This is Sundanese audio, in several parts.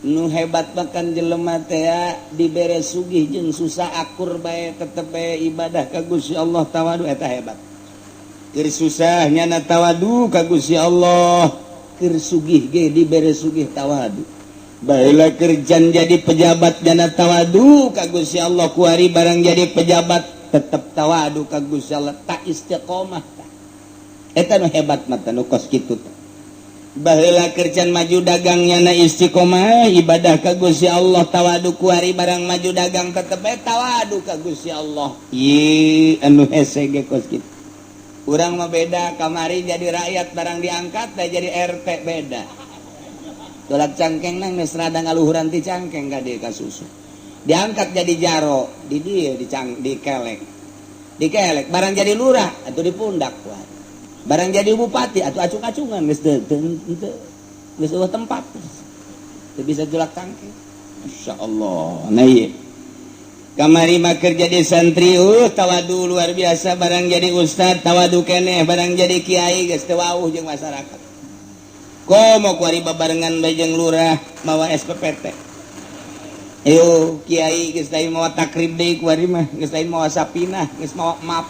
Nu hebat makan jelema teh dibere sugih jeung susah akur bae, tetep bae ibadah ka Gusti Allah, tawadu, eta hebat. Keur susah nyana tawadu ka Gusti Allah, keur sugih ge dibere sugih tawadu. Baheula kerjaan jadi pejabat nyana tawadu ka Gusti Allah, kuari barang jadi pejabat tetep tawadu ka Gusti Allah, tak istiqomah tah. Eta nu hebat mah nu kos kitu tah. Baheula kerjaan maju dagang nyana istiqomah ibadah ka Gusti Allah, tawadu, kuari barang maju dagang tetep bae tawadu ka Gusti Allah. Ieu anu hese ge kos kitu. Urang mah beda, kamari jadi rakyat, barang diangkat teh jadi RT beda. Tolak cangkeng nang geus rada ngaluhuran ti cangkeng ka dieu ka susu. Diangkat jadi jaro di dieu di cang dikelek. Dikelek barang jadi lurah atuh di pundak kuari. Barang jadi bupati atau acung-acungan geus teu teu teu geus eueuh tempat. Teu bisa julak cangkeng. Masyaallah. Nah, ieu. Kamari mah keur jadi santri tawadu luar biasa, barang jadi ustad tawadu keneh, barang jadi kiai geus teu wauh jeung masyarakat. Komo kuari babarengan bae jeung lurah mawa SPPT. Ayo kiai geus lain mawa takrib deui, kuari mah geus lain mawa sapinah, geus mawa map.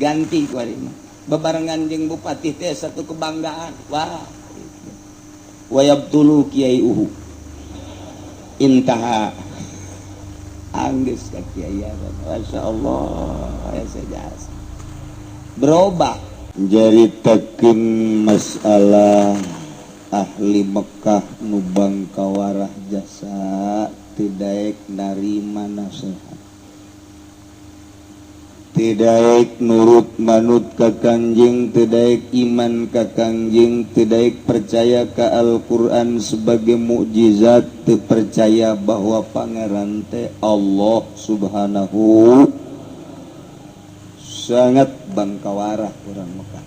Ganti kuari mah. Babarengan jeung bupati teh satu kebanggaan. Wah. Wayabtulu kiai uhu. Intaha anggeus ka kiai. Masya Allah, ya jasa. Berubah. Jaritakeun masalah ahli Mekkah nu bangkawarah jasa, teu daek narima nasihat, teu daek nurut manut ka Kangjeng, teu daek iman ka Kangjeng, teu daek percaya ka Al-Qur'an sebagai mukjizat, teu percaya bahwa Pangeran teh Allah Subhanahu. Sangat bangkawarah orang Mekah.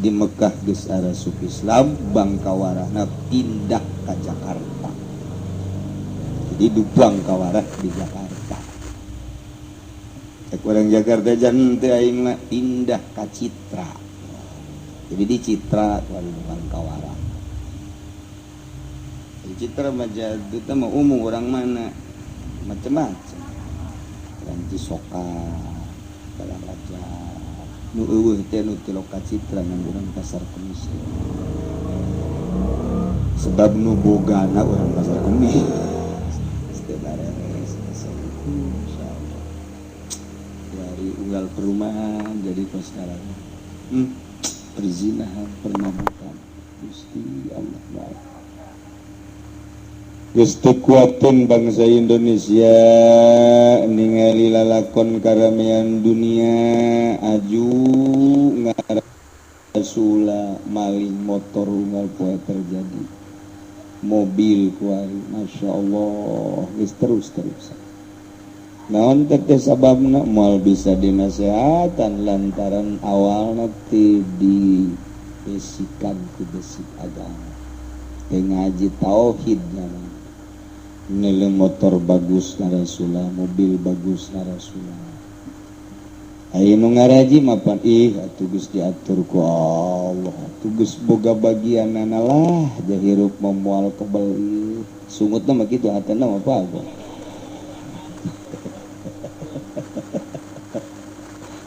Di Mekah geus arasup Islam, bangkawarahna pindah ke Jakarta. Jadi du bangkawarah di Jakarta. Cek orang Jakarta jangan teh aing mah pindah ke Citra. Jadi di Citra kuari bangkawarah. Di Citra mah jadi teh mah umum orang mana macam-macam. Orang Cisoka, barang raja nu eueuh teh nu ti Loka Citra ngan urang Pasar Kemis, sebab nu bogana urang Pasar Kemis teu bareres. Insyaallah dari unggal perumahan jadi kos sekarang perzinahan, permabukan. Gusti Allah baik. Geus teu kuateun bangsa Indonesia ningali lalakon karamean dunia, aju ngarasula maling motor unggal poe terjadi, mobil kuari. Masya Allah, geus terus-terusan. Naon teh sababna? Moal bisa dinasehatan lantaran awalna teu dibesikan ku besi agama, teu ngaji tauhid. Nama nilai motor bagus narasula, mobil bagus narasula. Ayo nu ngaraji mapan ih atuh geus diatur ku Allah, atuh geus boga bagianana lah, ja hirup mah moal kebel. Sungutna mah kitu, hatena mah apa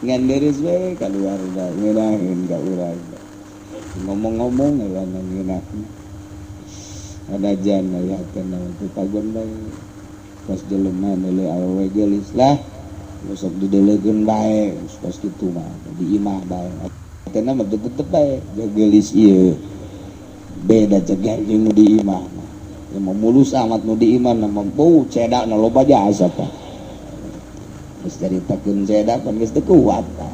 ngan deres we kaluar da ngeunaheun ka urang ngomong-ngomong ya ngeunaheun. Ada jana ya hatena teu pagon bae pas jelema nilai awewe geulis lah, sok didelegeun bae kos kitu mah di imah bae. Hatena mah tetep bae geulis ieu beda cegar jeung nu di imah mah. Ya mah mulus amat nu di imah mah, bau cedakna loba jasa tah. Geus caritakeun cedak pan geus teu kuat tah.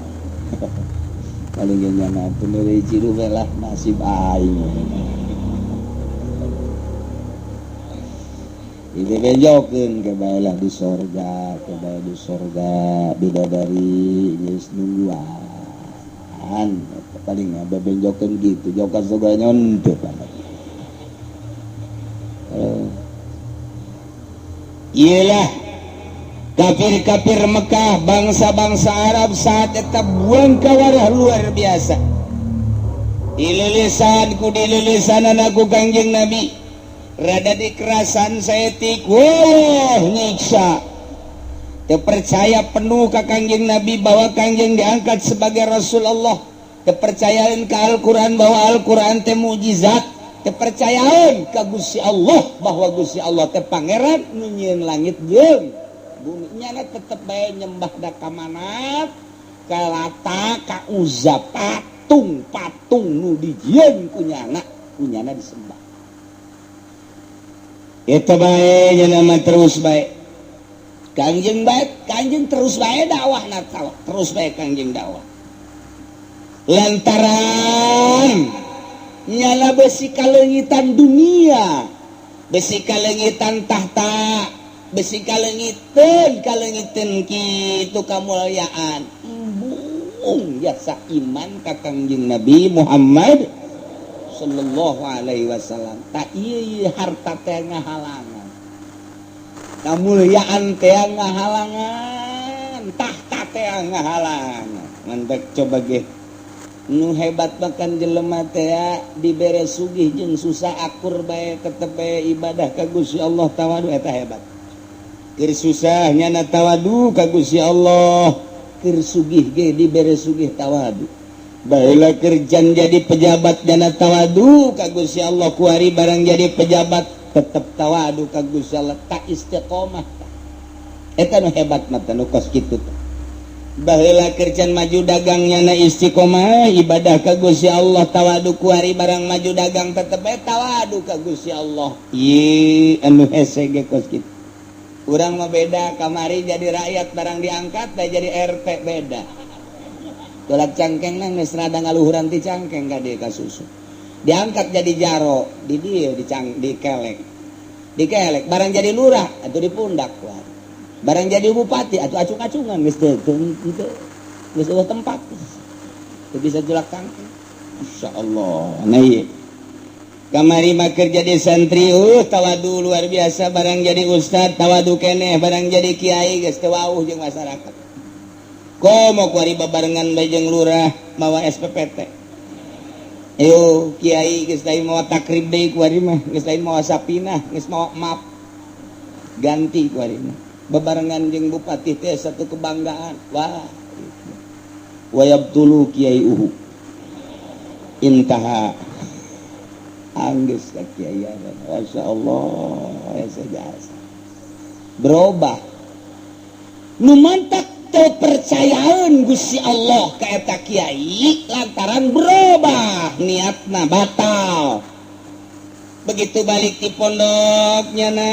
Paling ge nyana atuh deui ciru we lah nasib aing. Dibejokeun ke bae lah di sorga, ke bae di sorga bidadari geus nungguan. Paling bebenjokeun gitu jauh ka surga nyonteu. Iyalah kafir-kafir Mekah, bangsa-bangsa Arab saat eta buang kawarah luar biasa. Dililisan ku dililisan ku Kangjeng Nabi. Rada dikerasan saeutik, wah, nyiksa. Teu percaya penuh ka Kangjeng Nabi bahwa Kangjeng diangkat sebagai Rasul Allah. Kepercayaan ke Al-Quran bahwa Al-Quran teh mukjizat. Kepercayaan ka Gusti Allah bahwa Gusti Allah teh pangeran nu nyieun langit jeung bumi. Nyana tetep bae nyembah da ka Manat, ka Lata, ka Uzza, patung patung nu dijieun ku nyana, ku nyana disembah. Eta bae nyana mah, terus bae Kangjeng bae, Kangjeng terus bae dakwah, terus bae Kangjeng dakwah, lantaran nyala besi kaleungitan dunia, besi kaleungitan tahta, besi kaleungiteun kaleungiteun kitu kamuliaan. Embung jasa iman ka Kangjeng Nabi Muhammad sallallahu alaihi wasallam. Tak ieu harta teh ngahalangan, kamuliaan teh ngahalangan, tahta teh ngahalangan. Mantak coba ge nu hebat, bahkan jelema teh dibere sugih jeung susah akur bae, tetep bae ibadah ka Gusti Allah, tawadu. Eta hebat. Keur susah nyana tawadu ka Gusti Allah, keur sugih ge dibere sugih tawadu. Baheula kerjaan jadi pejabat nyana tawadu ka Gusti Allah, kuari barang jadi pejabat tetep tawadu ka Gusti Allah. Tak istiqomah, eta nu hebat mah nu kos kitu. Baheula kerjaan maju dagangnya na istiqomah ibadah ka Gusti Allah, tawadu. Kuari barang maju dagang tetep bae tawadu ka Gusti Allah. Ieu anu hese ge kos kitu. Urang mah beda, kamari jadi rakyat, barang diangkat teh jadi RT beda. Tolak cangkeng nang geus rada ngaluhuran ti cangkeng ka dieu ka susu. Diangkat jadi jaro di dieu dicang dikelek. Dikelek barang jadi lurah atuh di pundak kuari. Barang jadi bupati atuh acung-acungan, geus teu teu geus eueuh tempat. Teu bisa julak cangkeng. Masyaallah. Nah, ieu. Kamari mah keur jadi santri, tawadu luar biasa, barang jadi ustad tawadu keneh, barang jadi kiai geus teu wauh jeung masyarakat. Komo kuari babarengan bae jeung lurah mawa SPPT. Ayo kiai geus lain mawa takrib deui kuari mah, geus lain mawa sapinah, geus mawa map. Ganti kuari mah. Babarengan jeung bupati teh satu kebanggaan. Wah. Wayabtulu kiai uhu. Intaha anggeus ka kiai. Masya Allah, ya jasa berubah. Nu mantak teu percayaan Gusti Allah ka eta kiai lantaran berubah niatna batal. Begitu balik di pondoknya na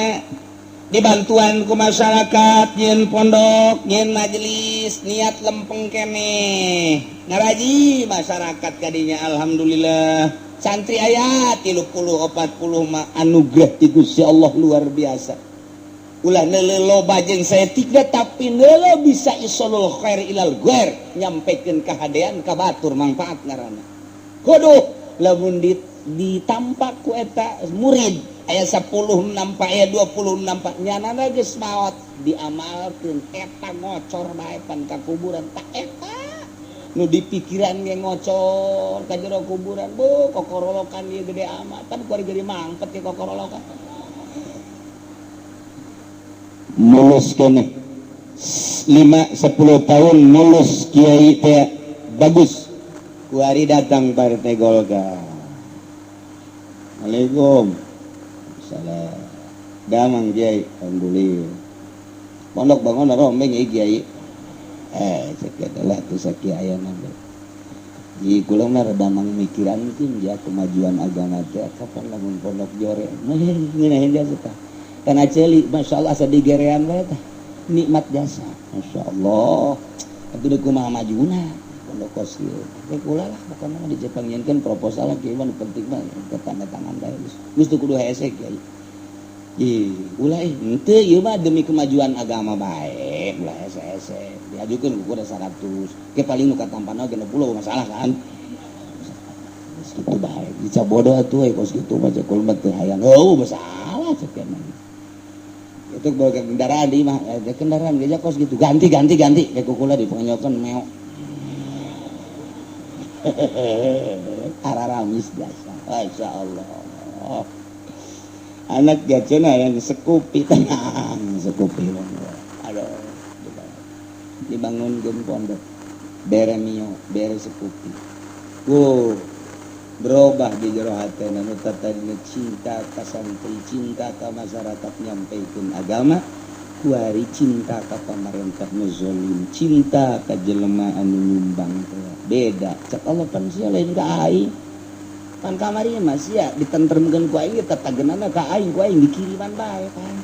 dibantuan ku masyarakat, nyin pondok, nyin majelis, niat lempeng keneh, ngaraji masyarakat kadinya. Alhamdulillah, santri aya 30 40 mah anugerah ti Gusti Allah luar biasa. Ulah neuleuh loba jeung saeutik, tapi neuleuh bisa isolul khair ilal ghair, nyampekeun kahadean ka batur, manfaat ngaranna. Kudu lamun ditampak ku eta murid aya 10 nampak, aya 20 nampak, nyana geus maot diamalkeun eta, ngocor bae pan ka kuburan. Tak eta nu di pikiran ge ngocor ka jero kuburan, bu kokorolokan ieu gede amat kan, kuari gede mangpet ke kokorolokan. Mulus keneh 5 10 tahun mulus kiai teh bagus. Kuari datang Partai Golkar. Assalamualaikum. Salam damang kiai. Alhamdulillah, pondok bangun rombeng ieu kiai. Cek adalah tuh sakieu nabi. Di kula mah rada mikiran ya kemajuan agama teh, kapan lamun pondok jore ngeunaheun jasa tah. Tanah ceuli, Masya Allah, asa digerean bae tah nikmat jasa. Masya Allah, atuh deuk kumaha majuna pondok kos ieu teh? Kula lah pokona mah di Jepang proposal kieu mah, penting mah tanda tangan bae geus. Geus teu kudu hese kiai. Ih, ulah ih, henteu, ieu mah demi kemajuan agama bae, ulah hese-hese. Diajukeun ku 100. Ke paling nu katampana 60 masalah kan. Geus kitu bae, dicap bodoh atuh we kos kitu mah, cek mah teu hayang. Oh, masalah cek mah. Itu bawa ke kendaraan di mah, kendaraan ge kos gitu. Ganti ganti ganti, kayak kukula dipenyokan meok. Araramis biasa. Masya Allah. Anak gacena yang Scoopy, tenang, Scoopy. Aduh, dibangun pondok, bere Mio, bere Scoopy. Wow, berubah di jero hati nu tadina cinta ka santri, cinta ka masyarakat, nyampaikan agama, kuari cinta ka pemerintah nu zolim, cinta ka jelema anu nyumbang teh. Beda cek Allah, pan sia lain ka aing, pan kamari mah sia ditentremkeun ku aing, tatagenana ka aing, ku aing dikiriman bae. Pan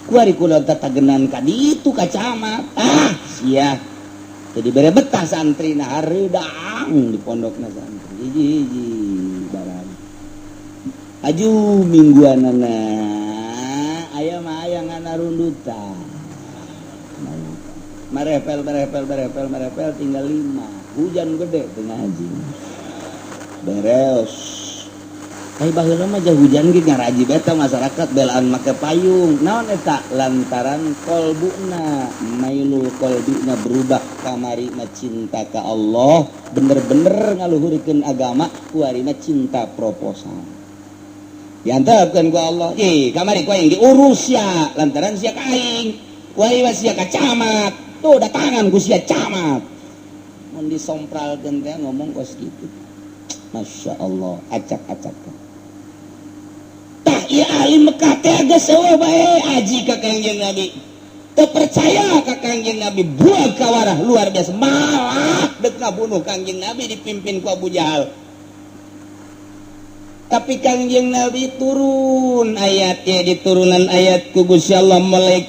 kuari kula tatagenan ka ditu ka camat, ah sia jadi bere betah santri. Nah, hareudang di pondokna santri hiji-hiji barang aju mingguanana aya mah aya nganarundutan, marepel marepel marepel marepel, tinggal lima. Hujan gede tengah haji beres. Kayak baheula mah jauh hujan ge ngaraji beta, masyarakat belaan make payung. Naon eta? Lantaran kolbuna, mailul kolbina berubah. Kamari mah cinta ka Allah, bener-bener ngaluhurikeun agama, kuari mah cinta proposal. Diantepkeun ku Allah. Ih, kamari ku aing diurus ya lantaran sia ka aing, kuari mah sia ka camat. Tuh, datangan ku sia camat. Mun disompralkeun teh ngomong kos kitu. Masya Allah, acak-acak. Tah, ieu ahli Mekah teh geus eueuh bae aji ka Kangjeng Nabi. Teu percaya ka Kangjeng Nabi, buang kawarah luar biasa, malah dek ngabunuh Kangjeng Nabi dipimpin ku Abu Jahal. Tapi Kangjeng Nabi turun ayatnya, diturunan ayat ku Gusti Allah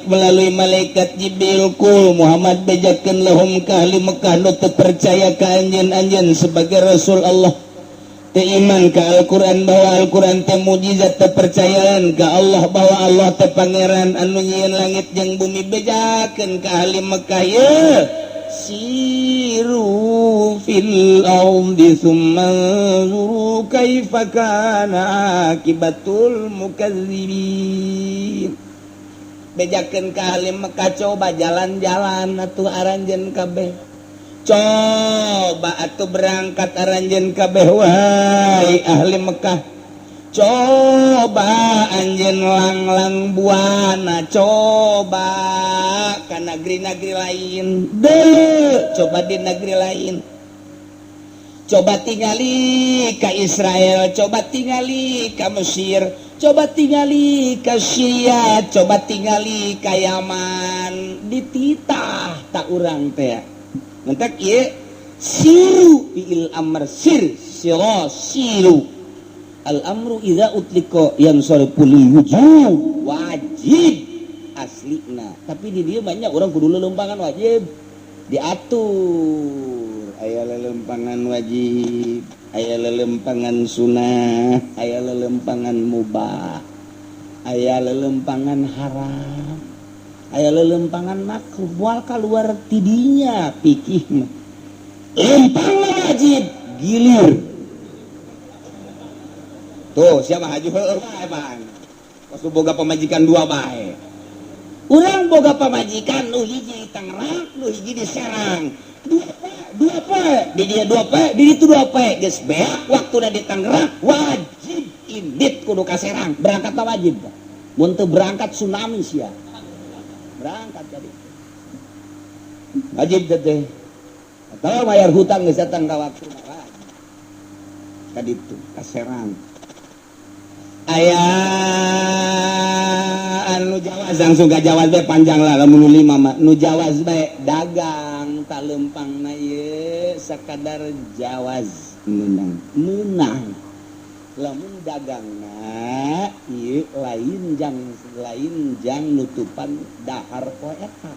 melalui malaikat Jibril, "Qul Muhammad, bejakeun lahum ka ahli Mekah nu teu percaya ka anjeun, anjeun sebagai Rasul Allah, teu iman ka Al-Qur'an bahwa Al-Qur'an teh mujizat, teu percayaan ka Allah bahwa Allah teh pangeran anu nyieun langit jeung bumi, bejakeun ka ahli Mekah ye, siru fil ardi summa anzuru kaifa kana akibatul mukadzibin." Bejakeun ka ahli Mekah, coba jalan-jalan atuh aranjeun kabeh, coba atuh berangkat aranjeun kabeh, wahai ahli Mekah. Coba anjeun langlang buana, coba ke negeri-negeri lain dulu, coba di negeri lain, coba tingali ke Israel, coba tingali ke Mesir, coba tingali ke Syria, coba tingali ke Yaman. Dititah tak urang teh mentak ieu siru, fi'il amr sir, siro, siru. Al amru idza utliqa yansarifu lil wujub, wajib aslina. Tapi di dia banyak orang kudu lelempangan wajib diatur, aya lelempangan wajib, aya lelempangan sunnah, aya lelempangan mubah, aya lelempangan haram, aya lelempangan makruh. Moal keluar tidinya pikih mah. Lempang wajib gilir tuh siapa haji heueuh bae, Bang. Pas boga pamajikan dua bae. Urang boga pamajikan nu hiji di Tangerang, nu hiji di Serang, dua poe, dua poe di dia, dua poe di ditu, dua poe. Geus beak waktuna di Tangerang, wajib indit kudu ka Serang. Berangkat wajib, mun teu berangkat tsunami sia. Berangkat jadi wajib teh atau bayar hutang geus datang ka waktu wajib ka ditu ka Serang. Aya anu jawaz, langsung ka jawaz bae, panjang lah lamun nu lima mah. Nu jawaz bae dagang tak lempang na ieu sakadar jawaz, menang menang lamun dagangna ieu lain jang nutupan dahar poe eta.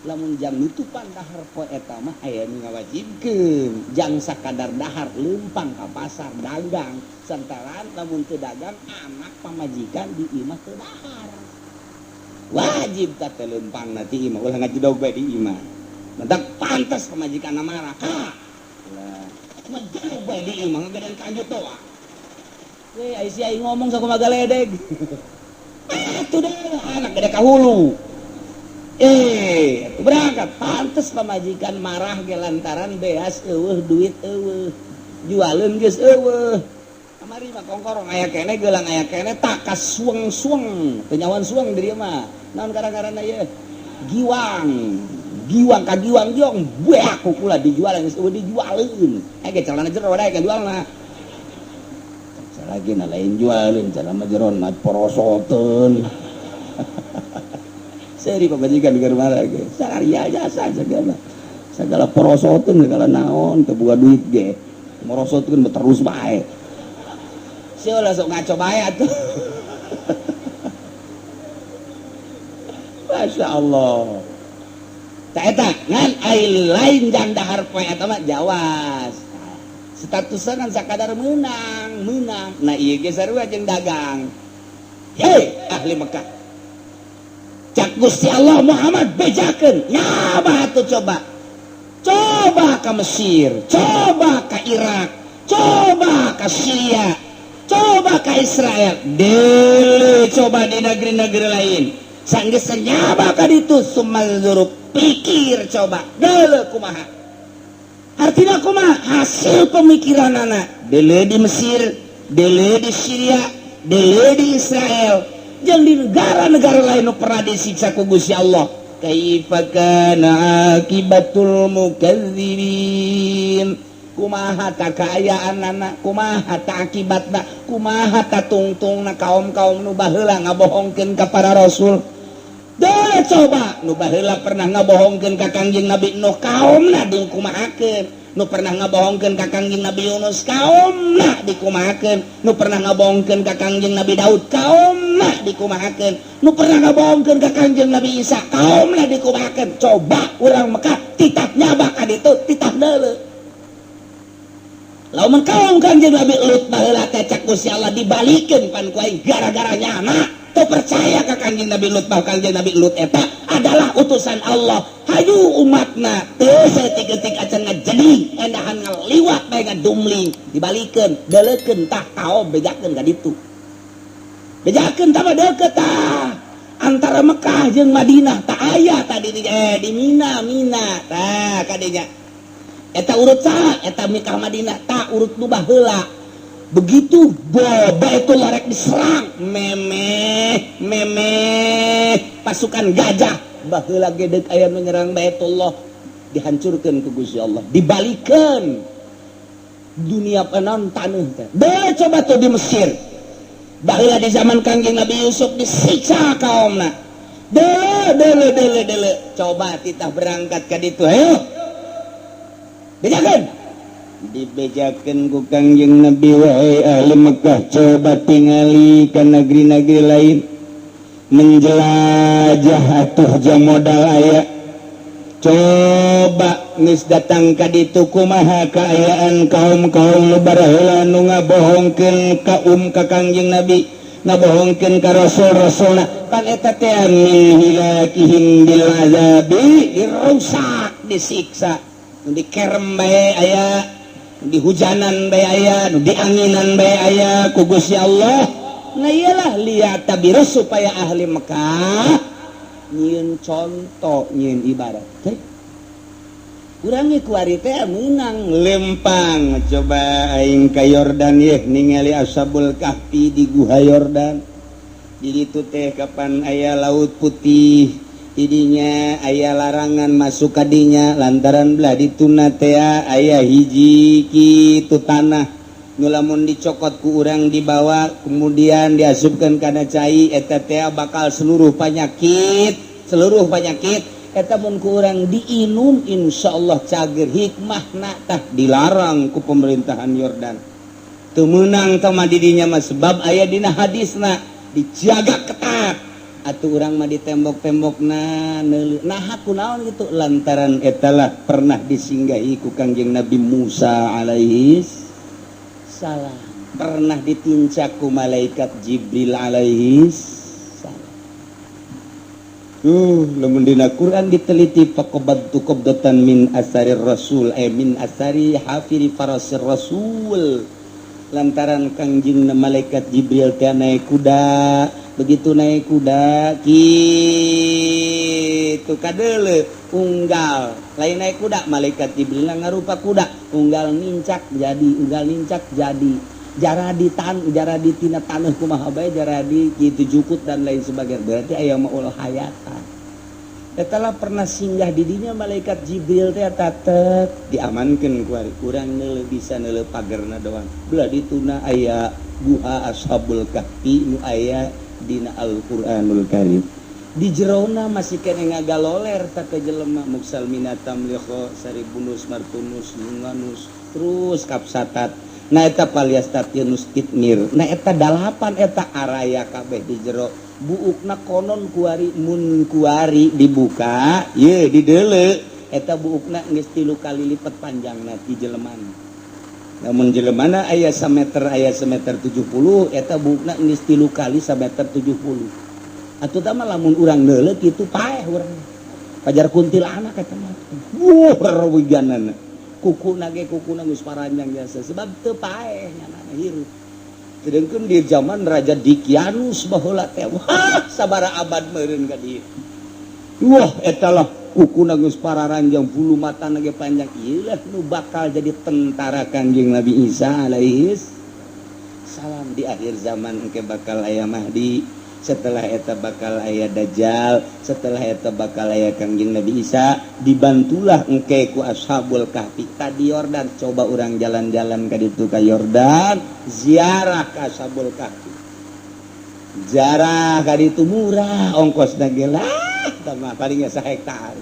Lamun jang nutupan dahar poe eta mah aya nu ngawajibkeun. Jang sakadar dahar, lempang ka pasar dagang, santaran lamun teu dagang anak pamajikan di imah teu dahar, wajib ka teh lempang na ti imah, ulah ngajedog bae di imah. Mentak pantas pamajikan marah ka lah, ngajedog bae di imah, ngagedean kanjut doang. We ai si aing ngomong sakumaha galedeg. Atuh deh anak gede ka hulu. Eh, berangkat pantes pamajikan marah ge lantaran beas eueuh, duit eueuh, jualeun geus eueuh. Kamari mah kongkorong aya keneh, gelang aya keneh, takas sueng-sueng, teu nyawan sueng di dieu mah. Naon gara-garana ieu? Giwang. Giwang ka giwang jong, buah kukula dijual geus eueuh dijualeun. Eh ge celana jero daek jualna. Lagi na lain jualin celana jero mah porosoteun. Seri pamajikan keur marah ge. Saria jasa segala. Segala porosoteun, segala naon teu boga duit ge. Morosotkeun terus bae. Sia lah sok ngaco bae atuh. Masya Allah. Tak eta ngan ai lain jang dahar poe eta mah jawas. Statusna kan sakadar menang, menang. Nah ieu ge sarua jeung dagang. Hei ahli Mekah. Cak Gusti Allah Muhammad bejakeun. Nyaba atuh coba. Coba ke Mesir, coba ke Irak, coba ke Syria, coba ke Israel. Dele coba di negeri-negeri lain. Sanggeus nyaba ka ditu sumanzuru pikir coba. Dele kumaha. Artinya kumaha hasil pemikiran anak. Dele di Mesir, dele di Syria, dele di Israel. Jeung di negara-negara lain nu pernah disiksa ku Gusti Allah. Kaifa kana akibatul mukadzibin? Kumaha ta kaayaan anak, kumaha ta akibatna, kumaha ta tungtungna kaum-kaum nu baheula ngabohongkeun ka para rasul. Dele coba nu baheula pernah ngabohongkeun ka Kangjeng Nabi Nuh, kaumna dikumahakeun. Nu pernah ngabohongkeun ka Kangjeng Nabi Yunus, kaumna dikumahakeun. Nu pernah ngabohongkeun ka Kangjeng Nabi Daud, kaumna dikumahakeun. Nu pernah ngabohongkeun ka Kangjeng Nabi Isa, kaumna dikumahakeun. Coba urang Mekah titah nyaba ka ditu, titah deuleu. Lamun kaum Kangjeng Nabi Lut baheula teh cak Gusti Allah dibalikeun pan ku aing gara-gara nyana teu percaya ka Kangjeng Nabi Lut, bahwa Kangjeng Nabi Lut eta adalah utusan Allah. Hayu umatna teu saeutik-eutik acan ngajeding endahan ngaliwat bae ngadumling, dibalikeun deuleukeun tah kaum bejakeun ka ditu. Bejakeun tah mah deukeut tah antara Mekah jeung Madinah tah aya tadi di Mina, Mina tah kadinya. Eta urut saha? Eta Mekah Madinah tah urut nu baheula. Begitu boba itu larek diserang, memeh memeh pasukan gajah baheula gedeg aya nu nyerang Baitullah, dihancurkeun ku Gusti Allah, dibalikeun dunia penon taneuh teh. Deh coba tuh di Mesir baheula di zaman Kangjeng Nabi Yusuf disiksa kaumna. Dele dele dele dele coba titah berangkat ka ditu, ayo bejakeun. Dibejakeun ku Kangjeng Nabi, wahai ahli Mekah, coba tingali ka negeri-negeri lain, menjelajah atuh jang modal aya. Coba geus datang ka ditu kumaha kaayaan kaum-kaum nu baheula nu ngabohongkeun ka ka Kangjeng Nabi, ngabohongkeun ka rasul-rasulna. Pan eta teh min hilakihim bil azabi, dirusak, disiksa, nu dikerem bae aya, nu dihujanan bae aya, nu dianginan bae aya ku Gusti Allah. Nah iyalah lihat tabiru supaya ahli Mekah nyieun contoh, nyieun ibarat teh. Kurangi kuari teh menang lempang. Coba aing ka Yordan yeh ningali Ashabul Kahfi di Guha Yordan. Di ditu teh kapan aya Laut Putih, didinya aya larangan masuk kadinya lantaran belah dituna teh aya hiji kitu tanah nu lamun dicokot ku urang dibawa kemudian diasupkeun kana cai eta teh bakal seluruh penyakit, seluruh penyakit eta mun ku urang diinum insyaallah cager. Hikmahna tah dilarang ku pemerintahan Yordan, teu meunang tah mah didinya mah sebab aya dina hadisna dijaga ketat. Atuh urang mah di tembok-tembokna neuleuh. Nah kunaon gitu lantaran etalah pernah disinggahi ku Kangjeng Nabi Musa alaihi salam, pernah ditincak ku malaikat Jibril alaihi salam. Lamun dina Quran diteliti faqabadtu qabdatan min asarir rasul, min asari hafiri farasir rasul, lantaran Kangjeng malaikat Jibril teh naik kuda, begitu naik kuda kitu kadeule unggal, lain naik kuda, malaikat Jibril ngarupa kuda, unggal nincak jadi, unggal nincak jadi. Jaradi tan jaradi tina taneuh kumaha bae jaradi kitu jukut dan lain sebagainya. Berarti aya maul hayatan. Eta lah pernah singgah di dinya malaikat Jibril teh tatet diamankeun ku ari urang neuleuh bisa neuleuh pagerna doang. Belah dituna aya guha Ashabul Kahfi nu aya dina Al-Qur'anul Karim. Di jerona masih kene ngagaloler tah jelema muksal minatam liho saribunus martunus nunganus terus kapsatat. Nah eta paliastatinus kitmir. Nah eta dalapan eta araya kabeh di jero. Buukna konon kuari mun kuari dibuka ye dideuleu eta buukna geus 3 kali lipat panjangna ti jelemana. Lamun jelemana aya sameter aya semeter 70 eta buukna geus 3 kali sameter 70. Atuh tah mah lamun urang neuleuh kitu paeh urang. Pajar kuntilanak eta mah. Wuh rewiganana. Kukuna ge kukuna geus paranjang jasa sebab teu paeh nyana hirup. Sedangkan di zaman Raja Dikianus baheula teh wah sabara abad meureun ka dieu. Wah eta lah kukuna geus pararanjang bulu matana ge panjang. Ieu lah nu bakal jadi tentara Kangjeng Nabi Isa alaihis salam di akhir zaman engke bakal aya Mahdi. Setelah eta bakal aya Dajjal, setelah eta bakal aya Kangjeng Nabi Isa, dibantulah engke ku Ashabul Kahfi tadi Yordan. Coba urang jalan-jalan ka ditu ka Yordan, ziarah ka Ashabul Kahfi. Ziarah ka ditu murah ongkosna ge lah, tah mah palingnya sahektar.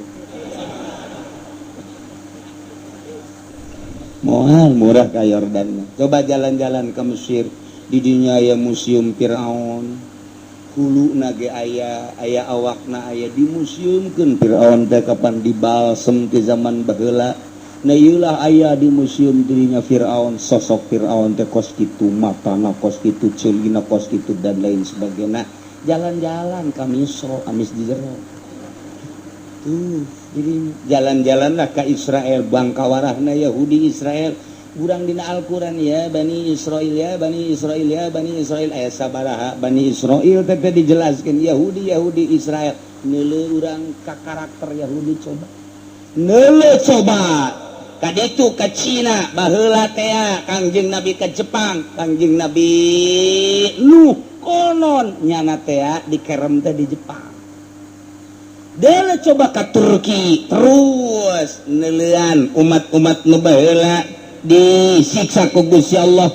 Moal murah ka Yordan. Coba jalan-jalan ke Mesir, di dinya aya Museum Firaun. Hulu nage aya aya awakna aya dimuseumkeun Firaun teh kapan dibalsem ke zaman baheula. Nah ieu lah aya di museum dirinya Firaun, sosok Firaun teh kos kitu, matana kos kitu, ceulina kos kitu dan lain sebagainya. Jalan-jalan ka Misro, amis di jero. Tuh, jadi jalan-jalanlah ka Israel, bangkawarahna Yahudi Israel. Urang dina Al-Qur'an ya Bani Israil ya Bani Israil ya Bani Israil aya sabaraha Bani Israil teh dijelaskeun Yahudi Yahudi Israel. Neuleuh urang ka karakter Yahudi coba. Neuleuh coba ka ditu ka Cina baheula teh Kangjeng Nabi ka Jepang, Kangjeng Nabi Nuh konon nyana teh dikerem teh di Jepang. Deuleuh coba ka Turki terus neuleuan umat-umat nu baheula disiksa ku Gusti Allah.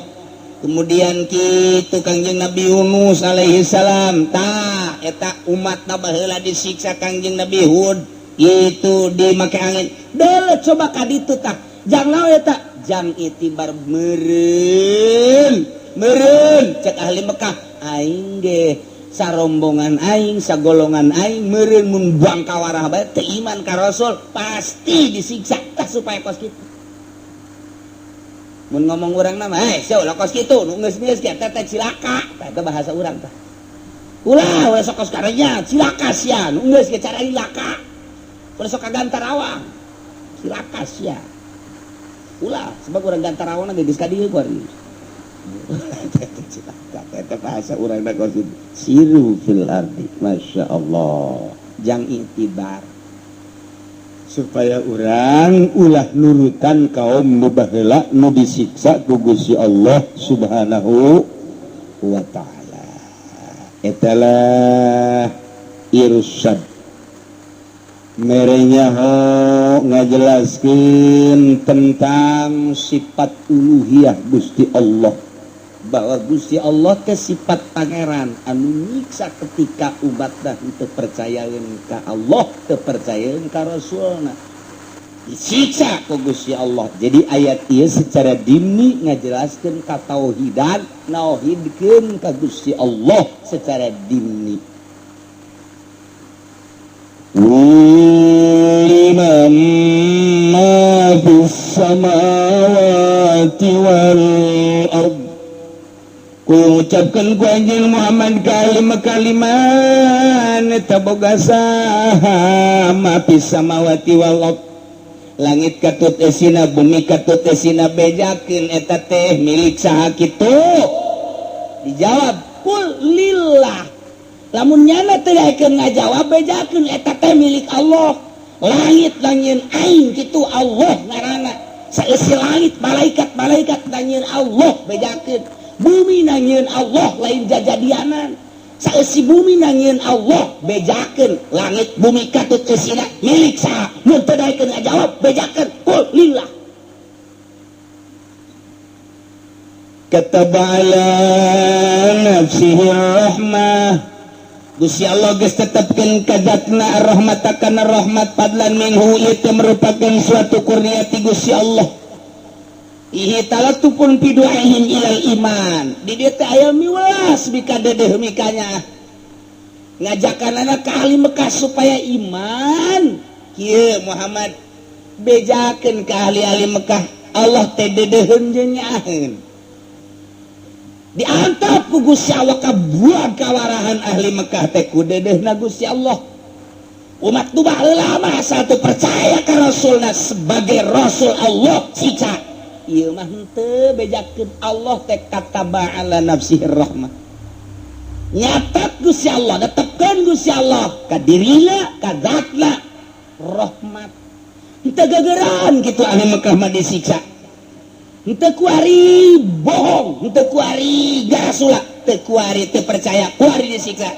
Kemudian kitu Kangjeng Nabi Yunus alaihi salam tah eta umatna baheula disiksa Kangjeng Nabi Hud itu dimake angin. Deuleuh coba ka ditu tah jang naon eta jang itibar meureun meureun cek ahli Mekah aing ge sarombongan aing sagolongan aing meureun mun bangkawarah bae teu iman ka Rasul pasti disiksa tah supaya kos kitu. Mun ngomong urang nama, sia ulah kos kitu, nu geus-geus ge teh cilaka, tah eta bahasa urang tah. Ulah ulah sok kos karenya, cilaka sia, nu geus ge cara cilaka. Ulah sok ka Gantarawang. Cilaka sia. Ulah, sebab urang Gantarawang ge geus ka dieu ku ari. Cilaka eta bahasa urang da kos kitu. Siru fil ardi, Masya Allah. Jang itibar. Supaya urang ulah nurutan kaum nu baheula nu disiksa ku Gusti Allah Subhanahu wa taala. Etalah irsyad. Merenya ho ngajelaskeun tentang sifat uluhiyah Gusti Allah. Bahwa Gusti Allah teh sifat pangeran anu nyiksa ketika umatna teu percayaeun ka Allah, teu percayaeun ka Rasulna. Disiksa ku Gusti Allah. Jadi ayat ieu secara dimni ngajelaskeun ka tauhidan, nauhidkeun ka Gusti Allah secara dimni. Liman ma fis samawati wal ard. Ku ucapkan ku anjeun Muhammad kalima-kaliman eta boga saha ma fis samawati wal ard. Langit katut esina, bumi katut esina, bejakeun eta teh milik saha kitu? Dijawab kul lillah. Lamun nyana teh daekeun ngajawab bejakeun eta teh milik Allah. Langit langit aing kitu Allah ngaranna. Saeusi langit malaikat-malaikat langit Allah bejakeun. Bumi na nyieun Allah, lain jajadianan. Saeusi bumi na nyieun Allah, bejakeun langit bumi katut eusina milik saha? Mun teu daekeun ngajawab, bejakeun qul lillah. Kataba ala nafsihi rahmah. Gusti Allah geus tetepkeun ka zatna ar-rahmat kana rahmat, fadlan minhu, ieu merupakan suatu kurnia ti Gusti Allah. Ihi talatufun fi du'aihim ilal iman. Di dieu teh aya miwelas mikadedeh mikanya ngajakan anak ka ahli Mekah supaya iman. Kieu Muhammad, bejakeun ka ahli-ahli Mekah, Allah teh dedeuheun jeung nyaaheun. Diantap ku Gusti Allah kabuang kawarahan ahli Mekah teh ku dedehna Gusti Allah. Umat nu baheula mah satu percaya ka Rasulna sebagai Rasul Allah, siksa. Ieu mah henteu, bejakeun Allah teh kataba ala nafsihi rahmah. Nyatat Gusti Allah, netepkeun Gusti Allah ka dirina, ka zatna rahmat. Henteu gegeran kitu ahli Mekah mah disiksa. Henteu kuari bohong, henteu kuari garasula, teu kuari teu percaya, kuari disiksa.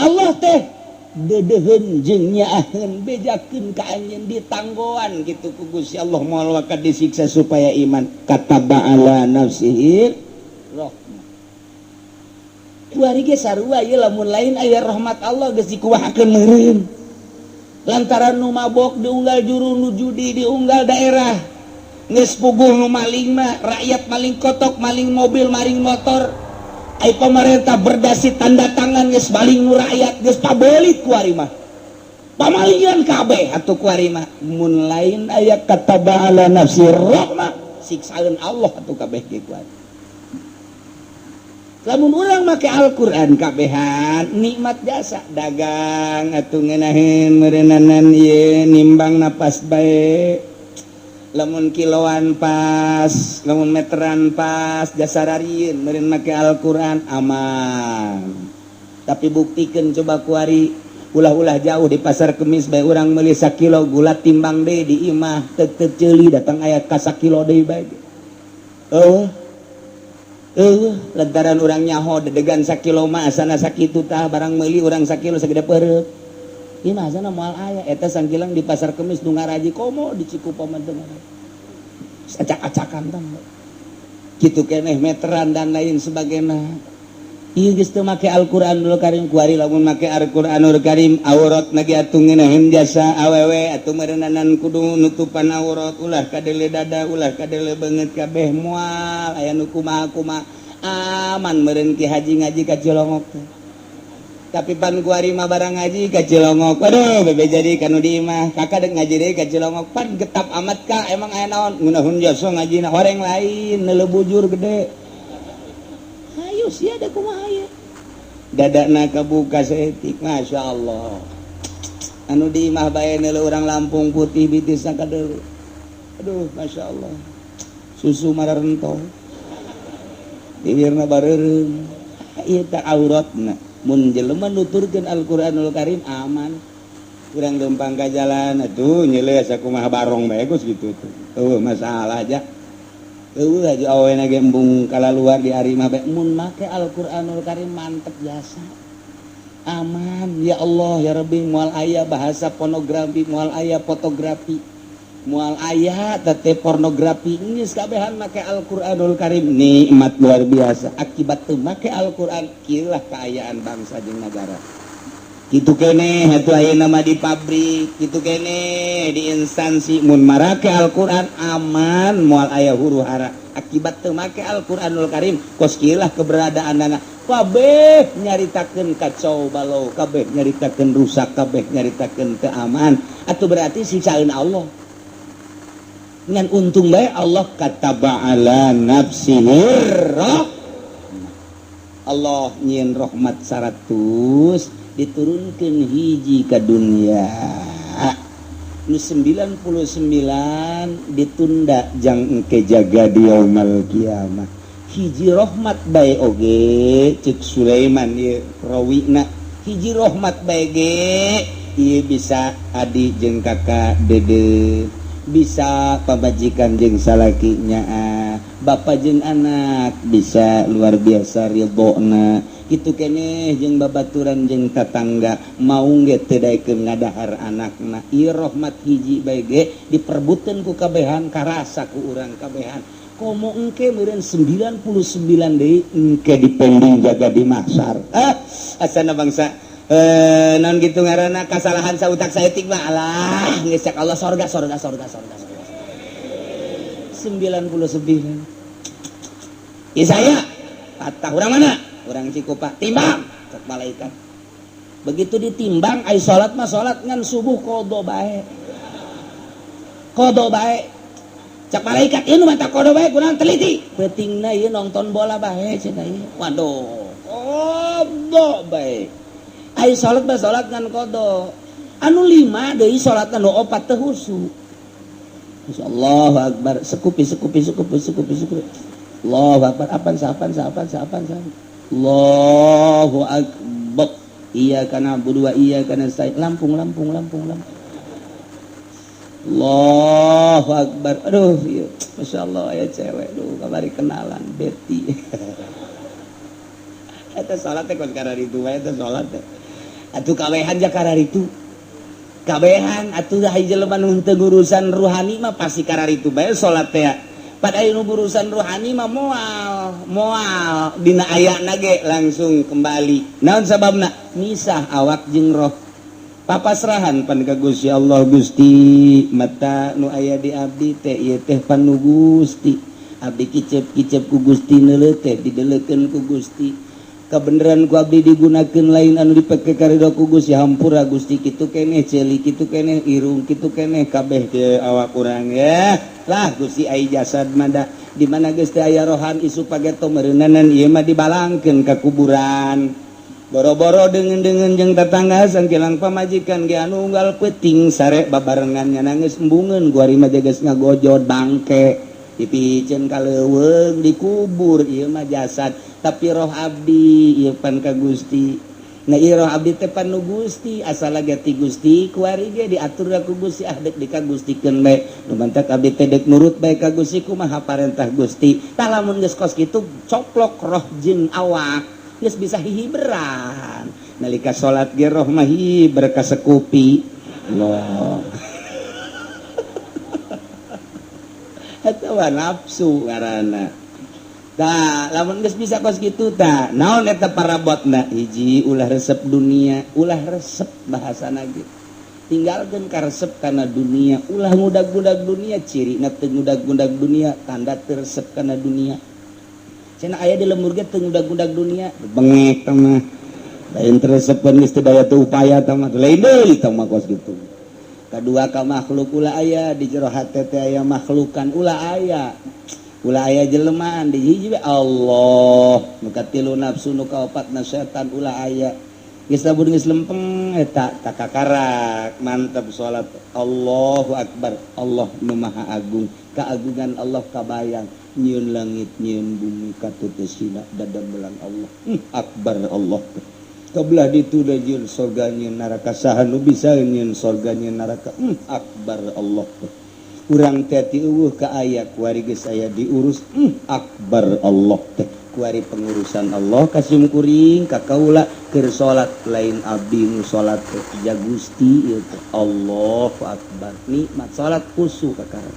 Allah teh dedeuheun jeung nyaaheun, bejakeun ka anjeun, ditanggoan kitu ku Gusti Allah moal waka disiksa supaya iman. Kataba ala nafsihi rahmah. Kuari ge sarua ieu, lamun lain aya rahmat Allah geus dikuahakeun meureun. Lantaran nu mabok diunggal juru, nu judi diunggal daerah, geus puguh nu maling mah rakyat, maling kotok, maling mobil, maling motor. Ai pemerintah berdasi tanda tangan geus maling nu rakyat, geus pabelit kuari mah. Pamalingan kabeh atuh kuari mah. Mun lain aya kataba ala nafsi rahmah, siksaeun Allah atuh kabeh ge kuari. Lamun urang make Al-Qur'an kabehan nikmat jasa, dagang atuh ngeunaheun meureunnanan ieu nimbang napas bae. Lamun kiloan pas, lamun meteran pas, jasa rarieun meureun make Al-Qur'an aman. Tapi buktikan coba kuari, ulah-ulah jauh, di pasar Kemis bae urang meuli sakilo gula, timbang deui di imah, teu teu ceuli datang aya ka sakilo deui bae. Oh. Lantaran urang nyaho dedegan sakilo mah asana sakitu tah, barang meuli urang sakilo sagede peureuk. Ieu mah asana moal aya eta sangkilang di pasar Kemis nu ngaraji, komo di Cikupa mah teu acak-acakan tah. Kitu keneh meteran dan lain sebagainya. Ieu geus teu make Al-Qur'anul Karim kuari. Lamun make Al-Qur'anul Karim, aurat lagi atuh ngeunaheun jasa. Awewe atuh meureunanan kudu nutupan aurat, ulah kadele dada, ulah kadele beungeut kabeh, moal aya nu kumaha-kumaha, aman meureun. Ki Haji ngaji ka Cilongok teh. Tapi pan kuari mah barang ngaji ka Cilongok, waduh, bebe jadi kanu di imah kakak dek ngaji deui ka Cilongok, pan getap amat ka, emang aya naon? Ngeunaheun jasa ngajina, horeng lain neuleuh bujur gede. Hayu sia, da kumaha ieu dadana kabuka saeutik, Masya Allah. Anu di imah bae neuleuh urang Lampung putih bitisna kadeuleu, aduh, Masya Allah, susu mararento, bibirna bareureum. Ieu teh auratna. Mun jelema nuturkeun Al-Qur'anul Karim, aman. Kurang lempang ka jalan atuh nyeuleuh sakumaha barong bae geus kitu tuh. Eueuh masalah aja. Eueuh aja awena ge embung kalaluar di ari mah bae. Mun make Al-Qur'anul Karim mantep jasa. Aman, ya Allah ya Rabbi, moal aya bahasa pornografi, moal aya fotografi, moal aya tete pornografi, geus kabehan make Al-Qur'anul Karim, nikmat luar biasa. Akibat teu make Al-Qur'an, kieulah kaayaan bangsa jeung negara. Kitu keneh atuh ayeuna mah di pabrik, kitu keneh di instansi, mun marake Al-Qur'an aman, moal aya huru hara. Akibat teu make Al-Qur'anul Karim, kos kieulah keberadaanana, kabeh nyaritakeun kacau balau, kabeh nyaritakeun rusak, kabeh nyaritakeun teu aman. Atuh berarti siksaeun Allah. Ngan untung bae Allah kataba ala nafsihi. Allah nyieun rahmat 100, diturunkan hiji ke dunia, nu 99 ditunda jang engke jaga di yaumal kiamah. Hiji rahmat bae oge, cek Sulaiman ieu rawina, hiji rahmat bae ge ieu bisa adi jeung kakak dede, bisa pamajikan jeung salakinya. Bapak jeung anak bisa luar biasa ridhona kitu keneh jeung babaturan jeung tatangga mau ge teu daekeun ngadahar anakna. Ieu rahmat hiji bae ge diperebutkeun ku kabehan, karasa ku urang kabehan. Komo engke meureun 99 deui engke dipending jaga di mahsyar. Asana bangsa non gitu ngaranna kasalahan sautak saeutik mah alah geus cak Allah sorga sorga sorga sorga sorga. 99. Isaya patah urang mana? Urang Cikupa. Timbang cek malaikat. Begitu ditimbang ai salat mah salat ngan subuh qada bae. Qada bae. Cek malaikat ieu nu mata qada bae kunaon teliti. Peutingna ieu nonton bola bae cenah ieu. Waduh, qada bae. Ai salat mah salat ngan qada. Anu 5 deui salatna nu 4 teu khusyuk. Allahu Akbar, sekupi sekupi sekupi sekupi sekupi. Allahu Akbar, apan sapan sapan sapan sapan. Allahu Akbar. Iyyaka na'budu wa iyyaka nasta'in. Lampung lampung lampung lampung. Allahu Akbar. Aduh, ieu masyaallah aya cewek, duh kamari kenalan Betty. Eta salat teh kos kararitu wae eta salat teh. Atuh kawehan ja kararitu. Kabehan atuh hiji jelema nu teu urusan ruhani mah pasti kararitu bae salat teh. Pada anu urusan ruhani mah moal moal dina ayana ge langsung kembali. Naon sababna? Misah awak jeung roh. Papasrahan pan ka Gusti Allah. Gusti, mata nu aya di abdi teh ieu teh pan nu Gusti. Abdi kicep-kicep ku Gusti, neuleuh teh dideleukeun ku Gusti. Kebenaran ku abdi digunakeun lain anu dipake karido ku Gusti. Hampura Gusti, kitu keneh ceuli, kitu keneh irung, kitu keneh kabeh ke awak urang ya lah Gusti. Ai jasad mah da di mana geus teu aya rohan isuk pageto meureunanan ieu mah dibalangkeun ka kuburan. Boro-boro deungeun-deungeun jeung tetangga, sangkilang pamajikan ge anu unggal peuting sare babarengan nya geus embungeun kuari mah geus ngagojod bangke dipiceun ka leuweung dikubur. Ieu mah jasad, tapi roh abdi ieu pan ka Gusti. Nah, ieu roh abdi teh pan nu Gusti, asal ge ti Gusti kuari ge diatur ku Gusti. Ah, dek dikagustikeun bae nu mantak abdi teh dek nurut bae ka Gusti, kumaha parentah Gusti. Tah, lamun geus kos kitu coplok roh jeung awak geus bisa hihiberan nalika salat ge roh mah hiber ka sekupi. Allah, eta mah nafsu ngaranna. Tah, lamun geus bisa kos kitu tah, naon eta parabotna? Hiji, ulah resep dunia, ulah resep bahasana ge. Tinggalkeun karesep kana dunia, ulah ngudag-ngudag dunia, cirina teu ngudag-ngudag dunia, tanda teu resep kana dunia. Cenah aya di lembur ge teu ngudag-ngudag dunia, bengek tah mah. Lain teu resepeun geus teu daya teu upaya tah mah, lain deui tah mah kos kitu. Kadua, ka makhluk ulah aya di jero hate teh aya makhlukan, ulah aya. Ulah aya jelemaan di hiji we Allah. Nu katilu nafsu, nu kaopatna setan, ulah aya. Geus lamun geus lempeng eta takakarak mantep salat. Allahu Akbar, Allah nu Maha Agung, keagungan Allah kabayang, nyieun langit nyieun bumi katutesina dadamelan Allah. Akbar Allah. Kebelah ditu da nyieun sorga nyieun neraka, saha nu bisa nyieun sorga nyieun neraka? Akbar Allah. Urang teh ti eueuh ka aya kuari geus aya diurus. Akbar Allah teh kuari pengurusan Allah kasim kuring ka kaula keur salat lain abdi nu salat teh ja Gusti ieu teh. Allahu Akbar, nikmat salat khusyuk kakara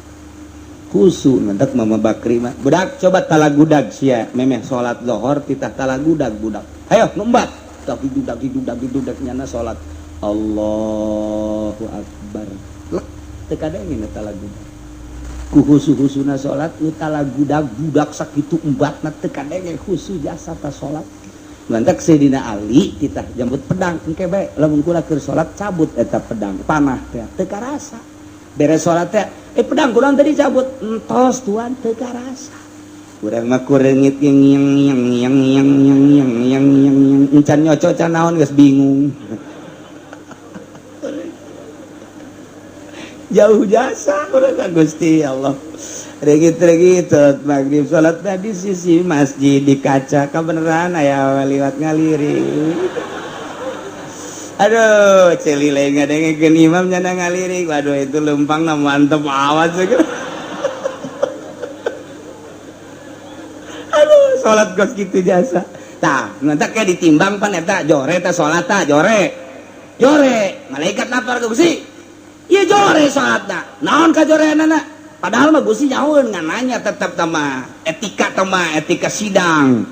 khusyuk. Mantak Mama Bakri mah, budak coba talagudag sia memeh salat lohor titah talagudag budak, hayo numbat dak hidup dak hidup dak hidup dak nyana salat Allahu Akbar lek teu kadenge talagudag ku khusu-khusuna salat nu talagudag budak sakitu embatna teu kadenge khusu jasa ta salat. Lantak Sayyidina Ali titah jambut pedang, engke bae lamun kula keur salat cabut eta pedang panah teh teu karasa. Beres salat teh, pedang kurang tadi cabut, entos tuan, teu karasa. Urang mah kureungit yang yang yang yang yang yang yang yang yang yang encan nyoco can naon geus bingung. Jauh jasa urang ka Gusti Allah. Regit-regit salat maghrib salat di sisi masjid di kaca kebenaran aya liwat ngalirik. Aduh, ceuli lain ngadengekeun imam nyana ngalirik. Waduh, itu lempang na mantep awas. Salat kos kitu jasa. Tah, nanti kayak ditimbang pan eta jore ta salat ta jore. Jore, malaikat lapar ke Gusti. Ieu jore salatna. Naon ka joreanana? Padahal mah Gusti nyahoeun ngan nanya tetep tama etika tama etika sidang.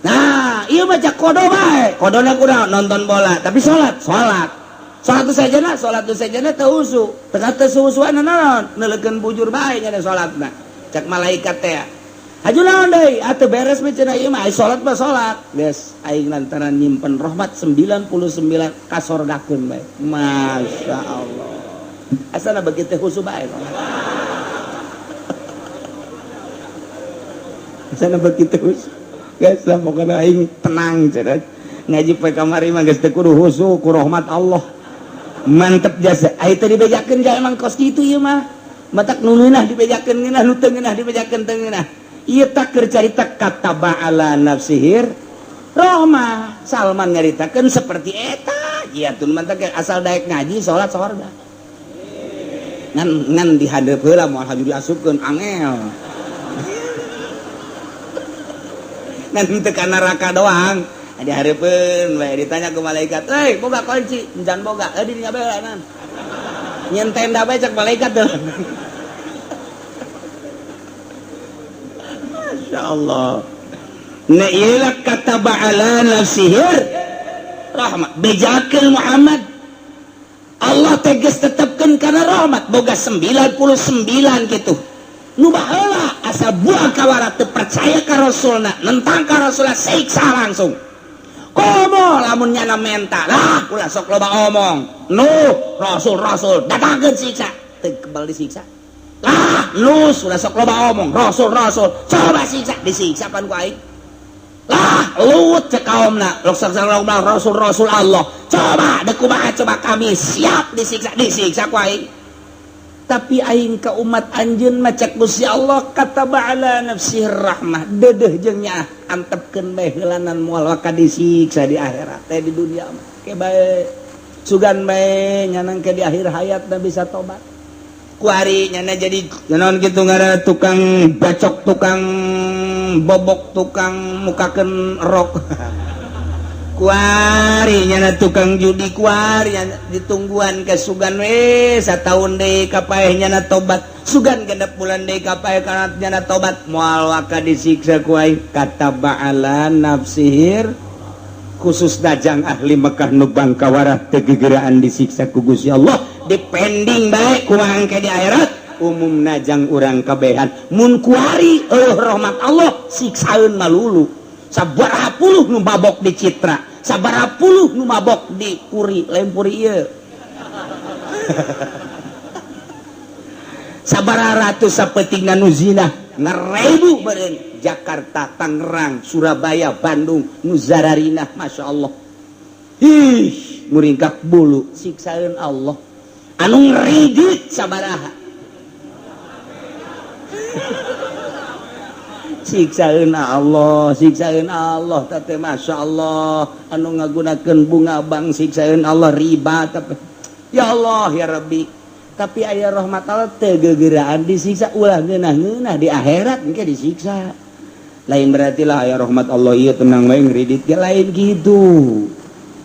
Nah, ieu mah cak kodo bae. Kodona kurang nonton bola, tapi salat, salat. Salat sajana, salat sajana teu husu. Teu teu suhusuan naon? Neuleukeun bujur bae nya salatna. Cak malaikat teh. Haju naon deui? Atuh beres mah cenah ieu mah salat mah salat. Geus aing lantaran nyimpen rahmat 99 kasorgakeun bae. Masya Allah. Asana begitu khusu bae. Asana begitu khusu. Geus lah pokona aing tenang cenah. Ngaji poe kamari mah geus teu kudu khusu ku rahmat Allah. Mantep jasa. Ai teu dibejakeun ja emang kos kitu ieu mah. Matak nu ngeunah dibejakeun ngeunah, nu teu ngeunah dibejakeun teu ngeunah. Ieu tak keur carita kataba ala nafsihir rahmah. Salman nyaritakeun seperti eta. Ieu tun mantak asal daek ngaji salat sorga. Ngan ngan dihadep heula moal haju diasupkeun angel. Ngan teu ka neraka doang. Dihareupeun bae ditanya ku malaikat, "Euy, boga kunci?" "Encan boga." "Eh, di dinya bae nan." Nyen tenda bae cek malaikat tuh. Masya Allah. Nah iyalah kata ba'ala nafsihir rahmat. Bejakeun Muhammad. Allah tegas tetapkan karena rahmat. Boga 99 gitu. Nu baheula asa buah kawara teu percaya ka Rasulna, nentang ka Rasulna siksa langsung. Komo lamun nyana menta lah ulah sok loba omong. Nu Rasul Rasul datangkeun siksa, teu kebal disiksa. Lah lu sudah sok loba omong Rasul Rasul coba siksa, disiksa pan ku aing. Lah Lut cek kaumna sok loba Rasul Rasul Allah coba deuk kumaha coba kami siap disiksa, disiksa ku aing. Tapi aing ka umat anjeun mah cek Gusti Allah kataba ala nafsihi rahmah deudeuh jeung nyaah antepkeun bae heulanan moal waka disiksa di akhirat teh di dunia mah ke bae sugan bae nyanang ke di akhir hayat da bisa tobat. Kuari nyana jadi naon kitu ngaranna tukang bacok, tukang bobok, tukang mukakeun rok. Kuari nyana tukang judi, kuari nyana ditungguan ke sugan we sataun deui kapaeh nyana tobat, sugan genep bulan deui kapaeh kana nyana tobat moal waka disiksa ku aing. Kataba ala nafsihir khusus dajang ahli Mekah nu bangkawarah teu gegeraan disiksa ku Gusti Allah depending bae kumaha engke di akhirat umum najang urang kabehan mun kuari eueuh rahmat Allah siksaeun malulu. Sabaraha puluh nu mabok di Citra, sabaraha puluh nu mabok di Puri, lain Puri ieu. Sabaraha ratus sapetingna nu zina, ngarebu beureun Jakarta, Tangerang, Surabaya, Bandung nu zararinah Masya Allah. Ih, muringkak bulu siksaeun Allah. Anu ngridit sabaraha. Siksaeun Allah, siksaeun Allah teh Masya Allah. Anu ngagunakeun bunga bank siksaeun Allah riba tapi ya Allah ya Rabbi. Tapi aya rahmat Allah teu gegeraan disiksa ulah ngeunah-ngeunah di akhirat engke disiksa. Lain berarti lah aya rahmat Allah ieu tenang bae ngridit ge lain gitu.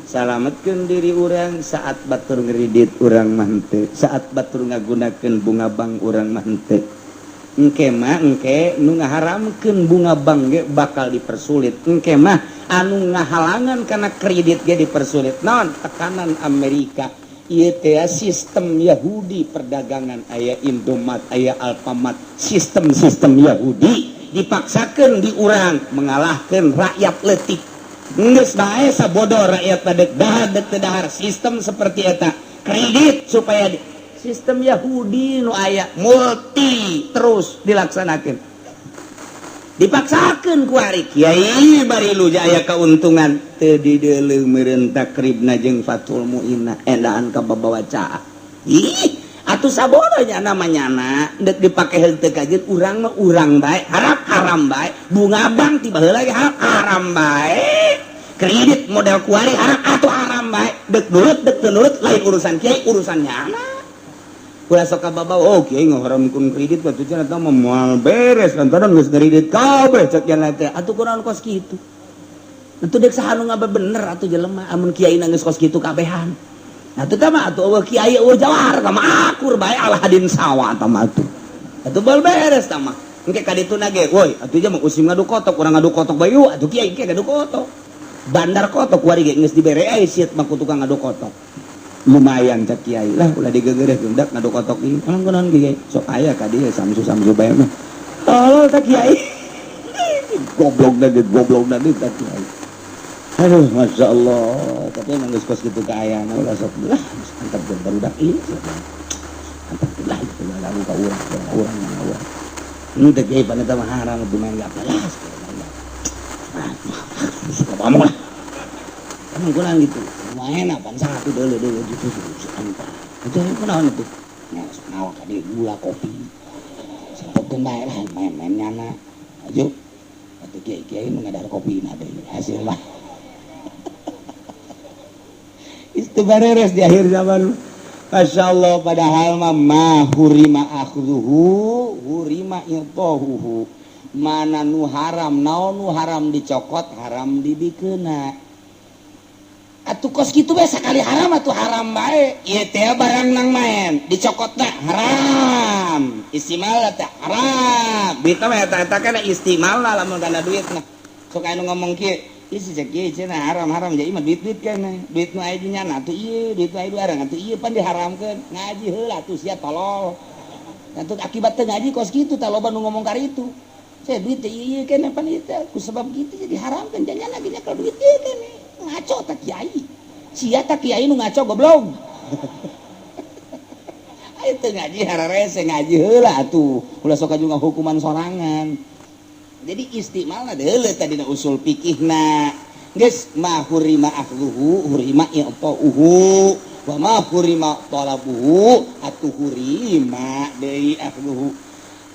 Salametkeun diri urang saat batur ngridit urang mah henteu, saat batur ngagunakeun bunga bank urang mah henteu. Engke mah engke nu ngaharamkeun bunga bank ge bakal dipersulit. Engke mah anu ngahalangan kana kredit ge dipersulit. Naon tekanan Amerika ieu teh sistem Yahudi perdagangan aya Indomaret aya Alfamart, sistem-sistem Yahudi dipaksakeun di urang mengalahkeun rakyat leutik. Geus bae sabodo rakyat dek dahar dek teu dahar sistem seperti eta kredit supaya sistem Yahudi nu aya multi terus dilaksanakan dipaksakan ku ari kiai bari lu aya keuntungan teu dideuleu meureun takribna jeung Fathul Muinna endaan ka babawa caa. Ih atuh sabodo nya namanya na deuk dipake henteu kajeun urang mah urang bae harap haram bae bunga bank tiba heula ge haram bae kredit model kuari haram atuh haram bae deuk nurut deuk teu nurut lain urusan kiai urusan nyana. Ulah sok kababawa, oh kiai ngaharamkeun kredit atuh cenah tah mah moal beres lantaran geus kredit kabeh cek cenah teh. Atuh kunaon kos kitu? Atuh dek saha nu ngabebener atuh jelema amun kiai geus kos kitu kabehan. Atuh tah mah atuh eueuh kiai eueuh jawar tah mah akur bae ala hadin sawa tah mah atuh. Atuh bal beres tah mah. Engke ka dituna ge, woi atuh mah usim ngadu kotok, urang ngadu kotok bae yuk atuh kiai engke ngadu kotok. Bandar kotok kuari ge geus dibere ai siet mah ku tukang ngadu kotok. Lumayan cek kiai lah ulah digegereh gendak ngadu kotok ieu. Alang kunaon kiai? Sok aya ka dieu samsu-samsu bae mah. Tolol tah kiai. Goblok da goblok da tah kiai. Aduh, Masya Allah. Tapi emang geus kos kitu kaayaan ulah sok lah antep barudak ieu. Antep lah itu lalu ka urang, urang urang. Henteu kiai pan eta mah haram atuh main gaple lah. Suka pamong lah. Emang kunaon gitu. Main apaan satu deuleu deuleu gitu antep. Itu kunaon itu? Nya sok nawa ka dieu gula kopi. Sampekeun bae lah main-main nyana. Aju. Atuh kiai-kiai nu ngadahar kopi na deui hasil mah. Itu beres di akhir zaman. Masya Allah, padahal mah ma hurima akhduhu hurima itahuhu. Mana nu haram, naon nu haram dicokot, haram dibikeuna. Atuh kos kitu bae sakali haram atuh haram bae. Ieu teh barang nang main, dicokotna haram. Istimal teh haram. Duit mah eta eta kana istimal lah lamun kana duitna. Sok anu ngomong kieu, isi cek ieu cenah haram-haram jadi mah duit-duit kana. Duit nu aya di nyana atuh ieu, duit nu aya di barang atuh ieu pan diharamkeun. Ngaji heula atuh sia tolol. Atuh akibat teu ngaji kos kitu tah loba nu ngomong karitu. Saya duit teh ieu kana pan ieu teh ku sebab kitu jadi haramkeun janyana lagi nyekel duit ieu kana. Ngaco tak kiai. Sia tak kiai nu ngaco goblok. Ayo teu ngaji hararese ngaji heula atuh. Ulah sok juga hukuman sorangan. Jadi istimalna deuleu tadina usul fikihna. Geus ma hurima akhluhu hurima i'ta'uhu wa ma hurima talabuhu atuh hurima deui akhluhu.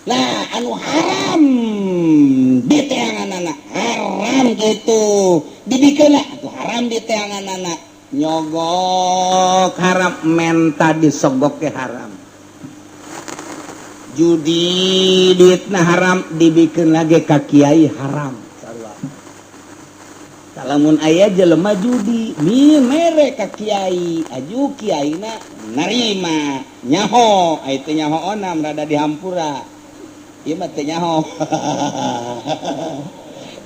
Nah, anu haram diteanganana haram gitu. Dibikeunna atuh haram diteanganana. Nyogok haram menta disogok ke haram. Judi duitna haram dibikin lagi ka kiai haram. Lamun aya jelema judi mi mere ka kiai, aju kiaina narima nyaho, aya teh nyaho onam rada dihampura. Ieu mah teu nyaho.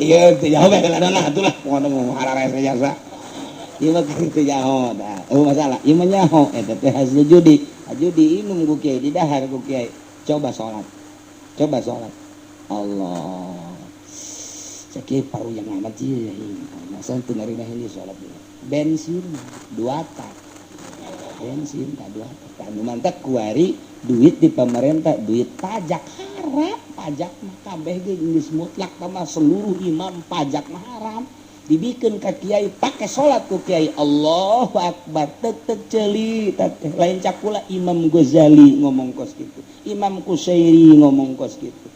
Ieu teu nyaho bae ladona atuh lah ngomong hararese jasa. Ieu mah teu nyaho dah. Oh masalah, ieu mah nyaho eta teh hasil judi. Aju diinum ku kiai, didahar ku kiai. Coba sholat, coba sholat. Allah, cek paru yang amat sih. Masa teu ngarina ini sholat bensin dua tak, bensin tak dua tak. Anu mantak kuari duit di pemerintah, duit pajak haram, pajak mah kabeh ge geus mutlak mah seluruh imam pajak mah haram. Dibikin ka kiai pakai sholat ku kiai Allahu Akbar tek tek ceuli teh lain cakula Imam Ghazali ngomong kos gitu, Imam Kusairi ngomong kos gitu,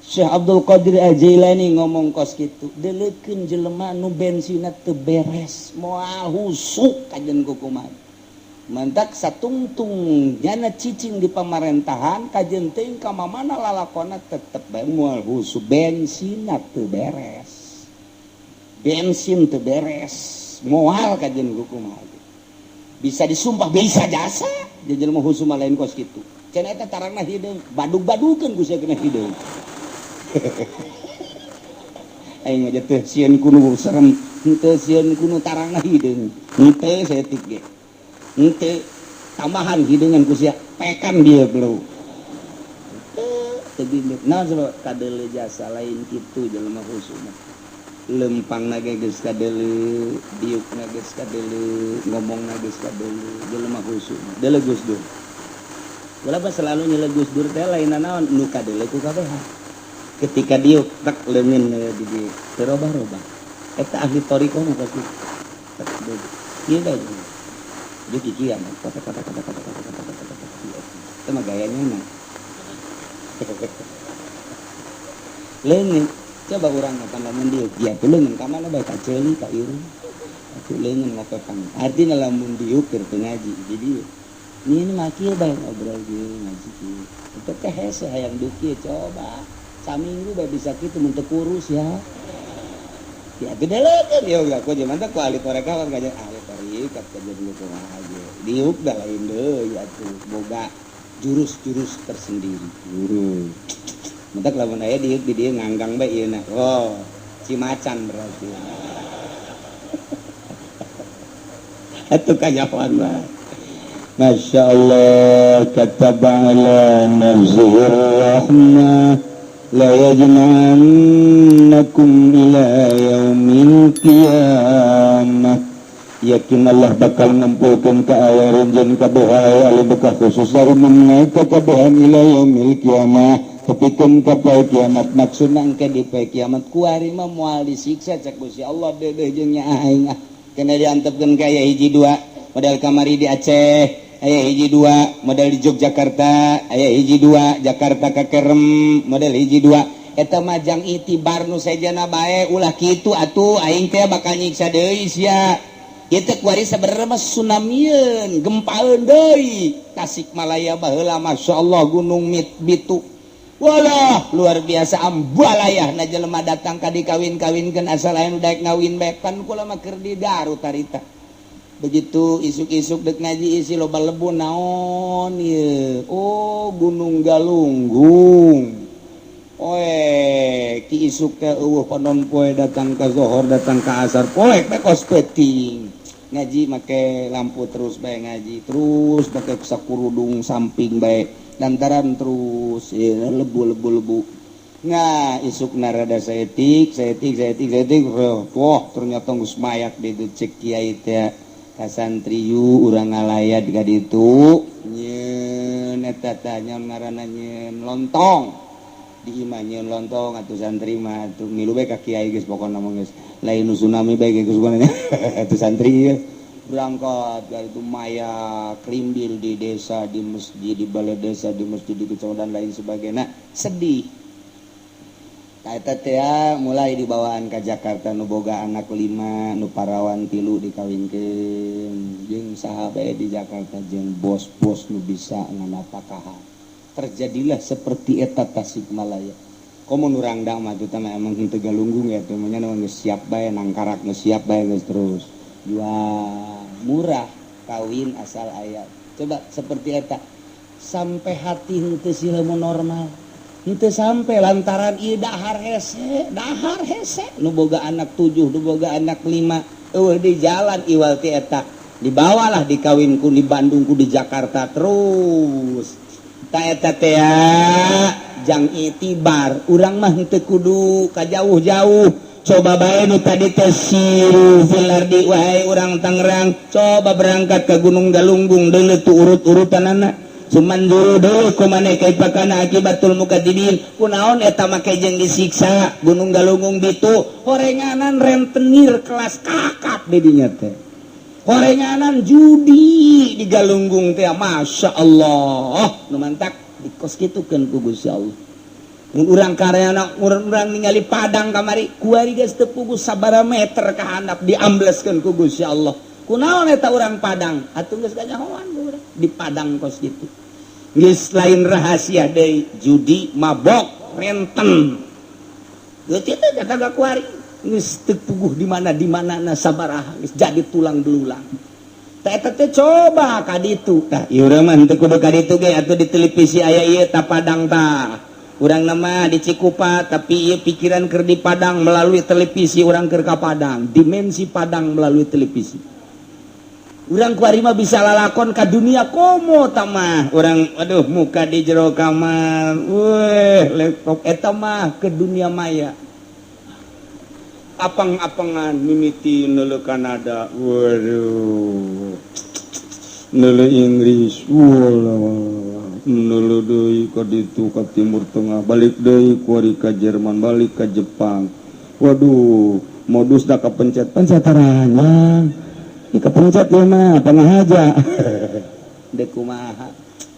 Syekh Abdul Qadir Al-Jailani ngomong kos gitu. Deleukeun jelema nu bensinna teu beres moal husuk kajen kukumaha. Mantak satungtung nyana cicing di pemerintahan kajen teuing ka mamana lalakona tetep bae moal husuk bensinna teu beres. Bensin teu beres moal kajen kukumaha. Bisa disumpah bisa jasa jelema husuk mah lain kos kitu. Cenah eta tarangna hideung badug-badukeun ku sia kena hideung. Aing mah teu sieun kuno serem, henteu sieun kuno tarangna hideung. Henteu saeutik ge. Henteu tambahan hideungan ku sia pekan dia bro. Teu bingung. Naon sebab kadeuleu jasa lain kitu jelema husuk mah. Lempang ge geus kadeuleu, diukna geus kadeuleu, ngomongna geus kadeuleu, jelema husuk mah. Deuleu Gus Dur. Ulah selalu nyele Gus Dur teh lain naon nu kadeuleu ku kabehan. Ketika diuk tek leungeun di dieu teu robah-robah. Eta ahli thariqah mah pasti. Tek ieu bae. Dia kikian kotak kotak kotak kotak kotak kotak kotak kotak. Itu mah gayanya mah. Leungeun coba urang makan lamun diuk dia tuh leungeun ka mana bae ka ceuli ka irung. Atuh leungeun ngopepan. Artina lamun diuk keur teu ngaji di dieu. Ini mah kieu bae ngobrol kieu, ngaji kieu. Itu teh hese hayang duki, coba saminggu bae bisa kitu mun teu kurus ya. Ya teu delekeun ya ulah ku jeung ku ahli tarekat kan, ahli tarekat kajian dulu kumaha ge. Diuk dah lain deui atuh, boga jurus-jurus tersendiri. Jurus. Mentak lamun aya diuk di dieu nganggang bae ieu na. Oh, si macan berarti. Atuh kanyahoan mah. Masya Allah, kataba ala nafsihi rahmah la yajma'annakum ila yaumil qiyamah. Yakin Allah bakal ngumpulkeun ka aya renjen kabehan ali bekah khusus dari mengenai kekabehan ila yaumil qiyamah, tepikeun ka poe kiamat. Maksudna engke di poe kiamat kuari mah moal disiksa cek Gusti Allah, deudeuh jeung nya aing ah. Kena diantepkeun ka aya hiji dua model kamari di Aceh, aya hiji dua model di Yogyakarta, aya hiji dua Jakarta ka Kerem model hiji dua. Eta mah jang itibar nu sejana bae, ulah kitu atuh, aing teh bakal nyiksa deui sia. Ieu teh kuari sabenerna mah tsunamieun, gempaeun deui. Tasikmalaya baheula masyaallah gunung Bitu. Walah luar biasa ambalayah na jelema datang ka dikawin-kawinkeun asal aya nu daek ngawin bae, pan kula mah keur di Garut harita. Begitu isuk-isuk dek ngaji isi loba lebu, naon ieu? Oh, Gunung Galunggung. Oe, ki isuk teh eueuh panon poe datang ka zohor, datang ka asar, poek bae kos peuting. Ngaji make lampu terus bae, ngaji terus make sakurudung samping bae lantaran terus ieu lebu-lebu lebu. Nah, isuk narada saeutik, saeutik, saeutik, saeutik, wah ternyata geus mayak di dieu cek kiai teh ka santri, yu urang ngalayat ka ditu nyeun eta tah nyaon ngaranna, nyeun lontong di imah, nyeun lontong atuh. Santri mah atuh ngilu bae ka kiai, geus pokona mah geus lain nu tsunami bae geus atuh. Santri ieu berangkat ka itu maya kerimbil di desa, di masjid, di balai desa, di masjid, di kecamatan dan lain sebagainya. Sedih. Eta teh mulai dibawaan ke Jakarta, nu boga anak lima, nu parawan tilu dikawinkeun jeung saha bae di Jakarta, jeung bos-bos nu bisa nganapakahan. Terjadilah seperti eta Tasikmalaya. Komo nu rangdang mah teh emang henteu galunggung ya teh nya, geus siap bae nangkarak, geus siap bae, geus terus jual murah, kawin asal aya. Coba seperti eta sampai hati henteu sila normal, henteu sampai lantaran ieu dahar hese, dahar hese. Nu boga anak tujuh, nu boga anak lima, eueuh di jalan iwal ti eta dibawalah dikawin ku di Bandung, ku di Jakarta terus. Ta eta teh jang itibar urang mah henteu kudu ka jauh-jauh. Coba bae nu tadi teh siru fil ardi, wahai urang Tangerang, coba berangkat ke Gunung Galunggung deuleu tu urut-urutanana. Sumanzuru deui kumane kaifa kana akibatul mukadzibin, kunaon eta make jeung disiksa Gunung Galunggung ditu. Horenganan rentenir kelas kakap di dinya teh, horenganan judi di Galunggung teh, Masya Allah. Nu mantak dikos kitukeun ku Gusti Allah. Mun urang karyana urang ningali Padang kamari, kuari geus teu puguh sabaraha meter ka handap diambleskeun ku Gusti Allah. Kunaon eta urang Padang atuh geus kanyahoan urang di Padang kos kitu, geus lain rahasia deui, judi, mabok, renten. Geus teh kata kuari geus teu puguh di mana di mana na sabaraha geus jadi tulang belulang. Tah eta teh coba ka ditu. Tah ieu urang mah henteu kudu ka ditu ge atuh, di televisi aya ieu ta Padang. Tah urang nama di Cikupa, tapi ieu pikiran keur di Padang melalui televisi, urang keur ka Padang, dimensi Padang melalui televisi. Urang kuari mah bisa lalakon ka dunia komo tamah urang, aduh, muka di jero kamar, weh, laptop eta mah ke dunia maya, apang-apangan mimiti neuleu Kanada, waduh, neuleu Inggris, walah, neuleu deui ka ditu ka Timur Tengah, balik deui kuari ka Jerman, balik ka Jepang, waduh, modus dah kapencet pencet taranya. Ih, kepencet ya mah pangahaja dek kumaha.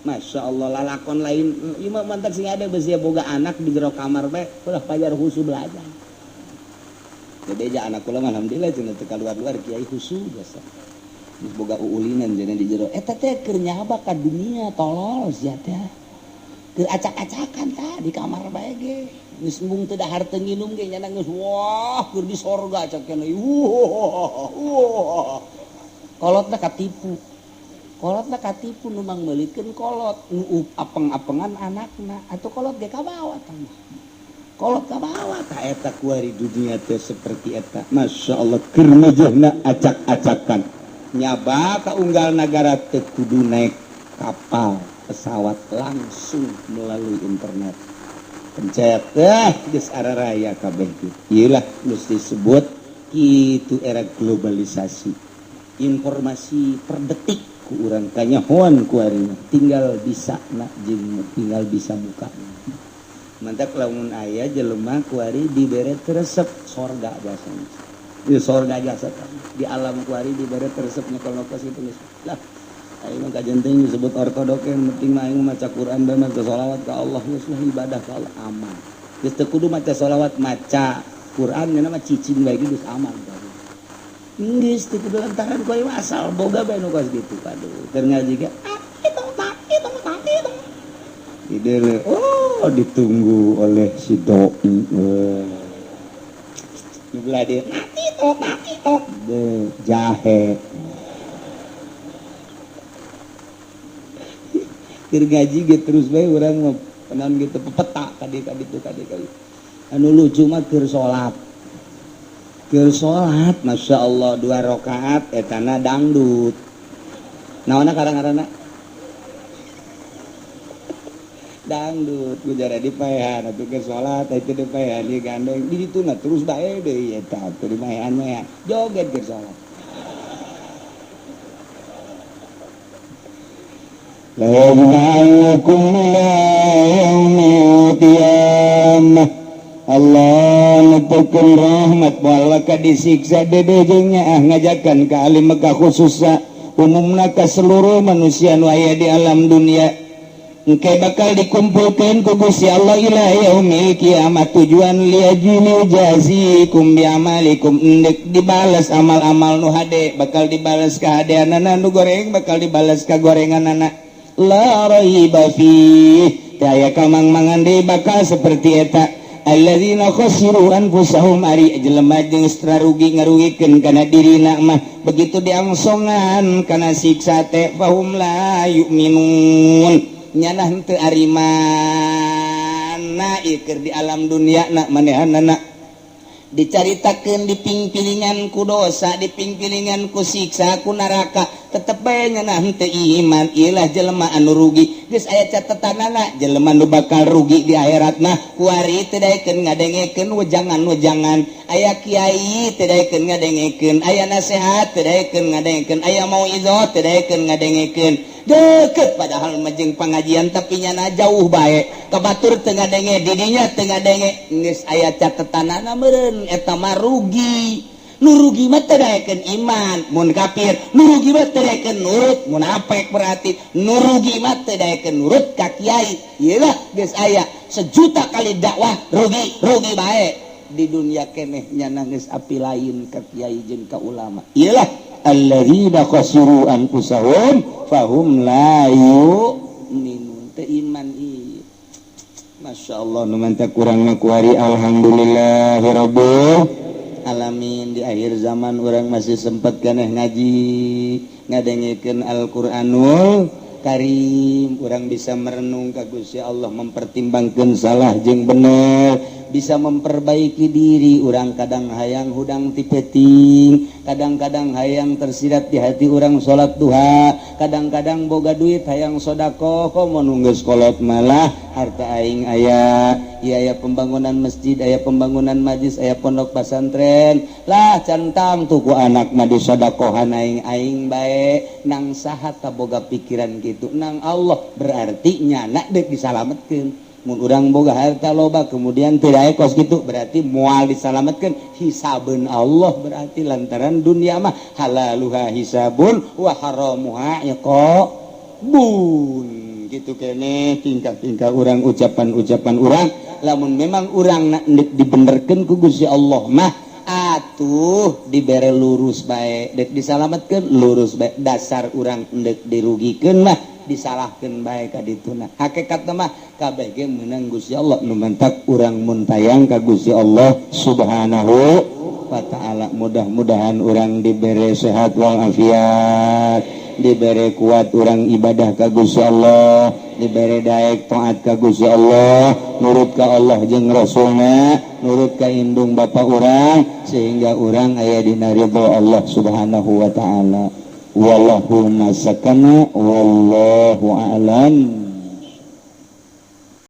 Masya Allah, lalakon lain ieu mah mantak sing ada besi boga anak di jero kamar bae ulah pajar khusu belajar. Jadi aja anak kula mah alhamdulillah cenah teu kaluar-luar, kiai khusu biasa. Geus boga uulinan cenah di jero eta teh keur nyaba ka dunia tolol sia teh. Keur acak-acakan tah di kamar bae ge. Geus embung teu dahar teu nginum ge nyana geus wah keur di sorga cak cenah. Wah, wah. Kolotna katipu. Kolotna katipu nu mangmeulikeun kolot nu apeng-apengan anakna atuh kolot ge kabawa tah. Kolot kabawa tah eta kuari dunia teh seperti eta. Masya Allah keur mejehna acak-acakan. Nyaba ka unggal nagara teu kudu naik kapal pesawat langsung melalui internet. Pencet geus araraya kabeh kitu. Ieu lah geus disebut kitu era globalisasi. Informasi per detik ku urang kanyahoan ku ari tinggal bisa na jeung tinggal bisa buka. Mantak lamun aya jelema kuari dibere resep sorga jasanya. Di sorga jasa di alam kuari dibere resep nyekel kos itu geus. Lah aing mah kajen teuing disebut ortodok yang penting mah aing maca Quran bae maca sholawat ka Allah geus lah ibadah ka Allah aman. Geus teu kudu maca sholawat maca Quran nya mah cicing bae geus aman. Geus teu kudu lantaran ku aing asal boga bae nu kos kitu aduh keur ngaji ge itu oh ditunggu oleh si doi di belah dia mati tok de jahe keur ngaji ge terus bae urang mah naon gitu pepeta kadi kadi tu kadi kadi anu lucu mah keur salat Masya Allah 2 rakaat etana dangdut naonna karang-karana dangdut ku jara dipaehan atuh keur salat itu dipaehan ieu gandeng di ditu na terus bae deui eta atuh dipaehan mah joget keur salat. La yajma'ukum ila yaumil qiyamah. Allah nepikeun rahmat moal ka disiksa dede jeung nyaah ngajakan ka ahli Mekah khususna umumna ka seluruh manusia nu aya di alam dunia. Engke bakal dikumpulkan ku Gusti Allah ila yaumil kiamat tujuan liyajini jazikum biamalikum endek dibalas amal-amal nu hade bakal dibalas ka hadeanana nu goreng bakal dibalas ka gorenganana la raiba fi teu aya kamang-mangan deui bakal seperti eta alladzina khasiru anfusahum ari jelema jeung rugi ngarugikeun kana dirina mah begitu diangsongan kana siksa teh fahum la yu'minun nyanah henteu arimana ieu keur di alam dunia na manehanana dicaritakeun dipingpilingan ku dosa dipingpilingan ku siksa ku neraka tetep bae nyanah henteu iman ieu lah jelema anu rugi geus aya catetanana jelema nu bakal rugi di akhirat mah kuari teu daekeun ngadengekeun wejangan-wejangan aya kiai teu daekeun ngadengekeun aya nasehat teu daekeun ngadengekeun aya mauizah teu daekeun ngadengekeun deket padahal majeng pengajian tapi nyana jauh bae kabatur teu ngadenge didinya teu ngadenge geus aya catetanana meureun eta mah rugi nu rugi mah teu daekeun iman mun kafir nu rugi mah teu daekeun nurut munafik berarti nu rugi mah teu daekeun nurut ka kiai ieu lah geus aya sejuta kali dakwah rugi rugi bae di dunia keneh nyana geus api lain ka kiai jeung ka ulama ieu lah alladzina khasiru anfusahum fahum la yu'minun teu iman ieu Masya Allah nu mantap kurang mah kuari alhamdulillahirabbil alamin di akhir zaman urang masih sempat keneh ngaji ngadengekeun Al-Qur'anul Karim urang bisa merenung ka Gusti Allah mempertimbangkeun salah jeung bener bisa memperbaiki diri urang kadang hayang hudang ti peuting kadang-kadang hayang tersirat di hati urang salat duha kadang-kadang boga duit hayang sedekah komo nu geus kolot malah harta aing aya ieu aya pembangunan masjid aya pembangunan majlis aya pondok pesantren lah centang tuh ku anak mah disodakohan aing aing bae nang saha ta boga pikiran kitu nang Allah berarti nyana deuk disalametkeun mun urang boga harta loba kemudian teu daek kos kitu berarti moal disalametkeun hisabeun Allah berarti lantaran dunia mah halaluha hisabun wa haramuha iqabun gitu kene tingkah-tingkah urang ucapan-ucapan urang lamun memang urang nak dibenerkeun ku Gusti Allah mah atuh Atuh dibere lurus bae, dek disalamatkeun lurus bae. Dasar urang endek dirugikeun mah disalahkeun bae ka dituna. Hakikatna mah kabeh ge meunang Gusti Allah. Nu mantak urang muntayang ka Gusti Allah Subhanahu wa ta'ala. Mudah-mudahan urang dibere sehat walafiat, dibere kuat urang ibadah ka Gusti Allah, dibere daek taat ka Gusti Allah, nurut ka Allah jeung Rasulna, nurut ka indung bapa urang, sehingga urang aya dina ridho Allah Subhanahu wa ta'ala. Wallahu nasakana, wallahu a'lam.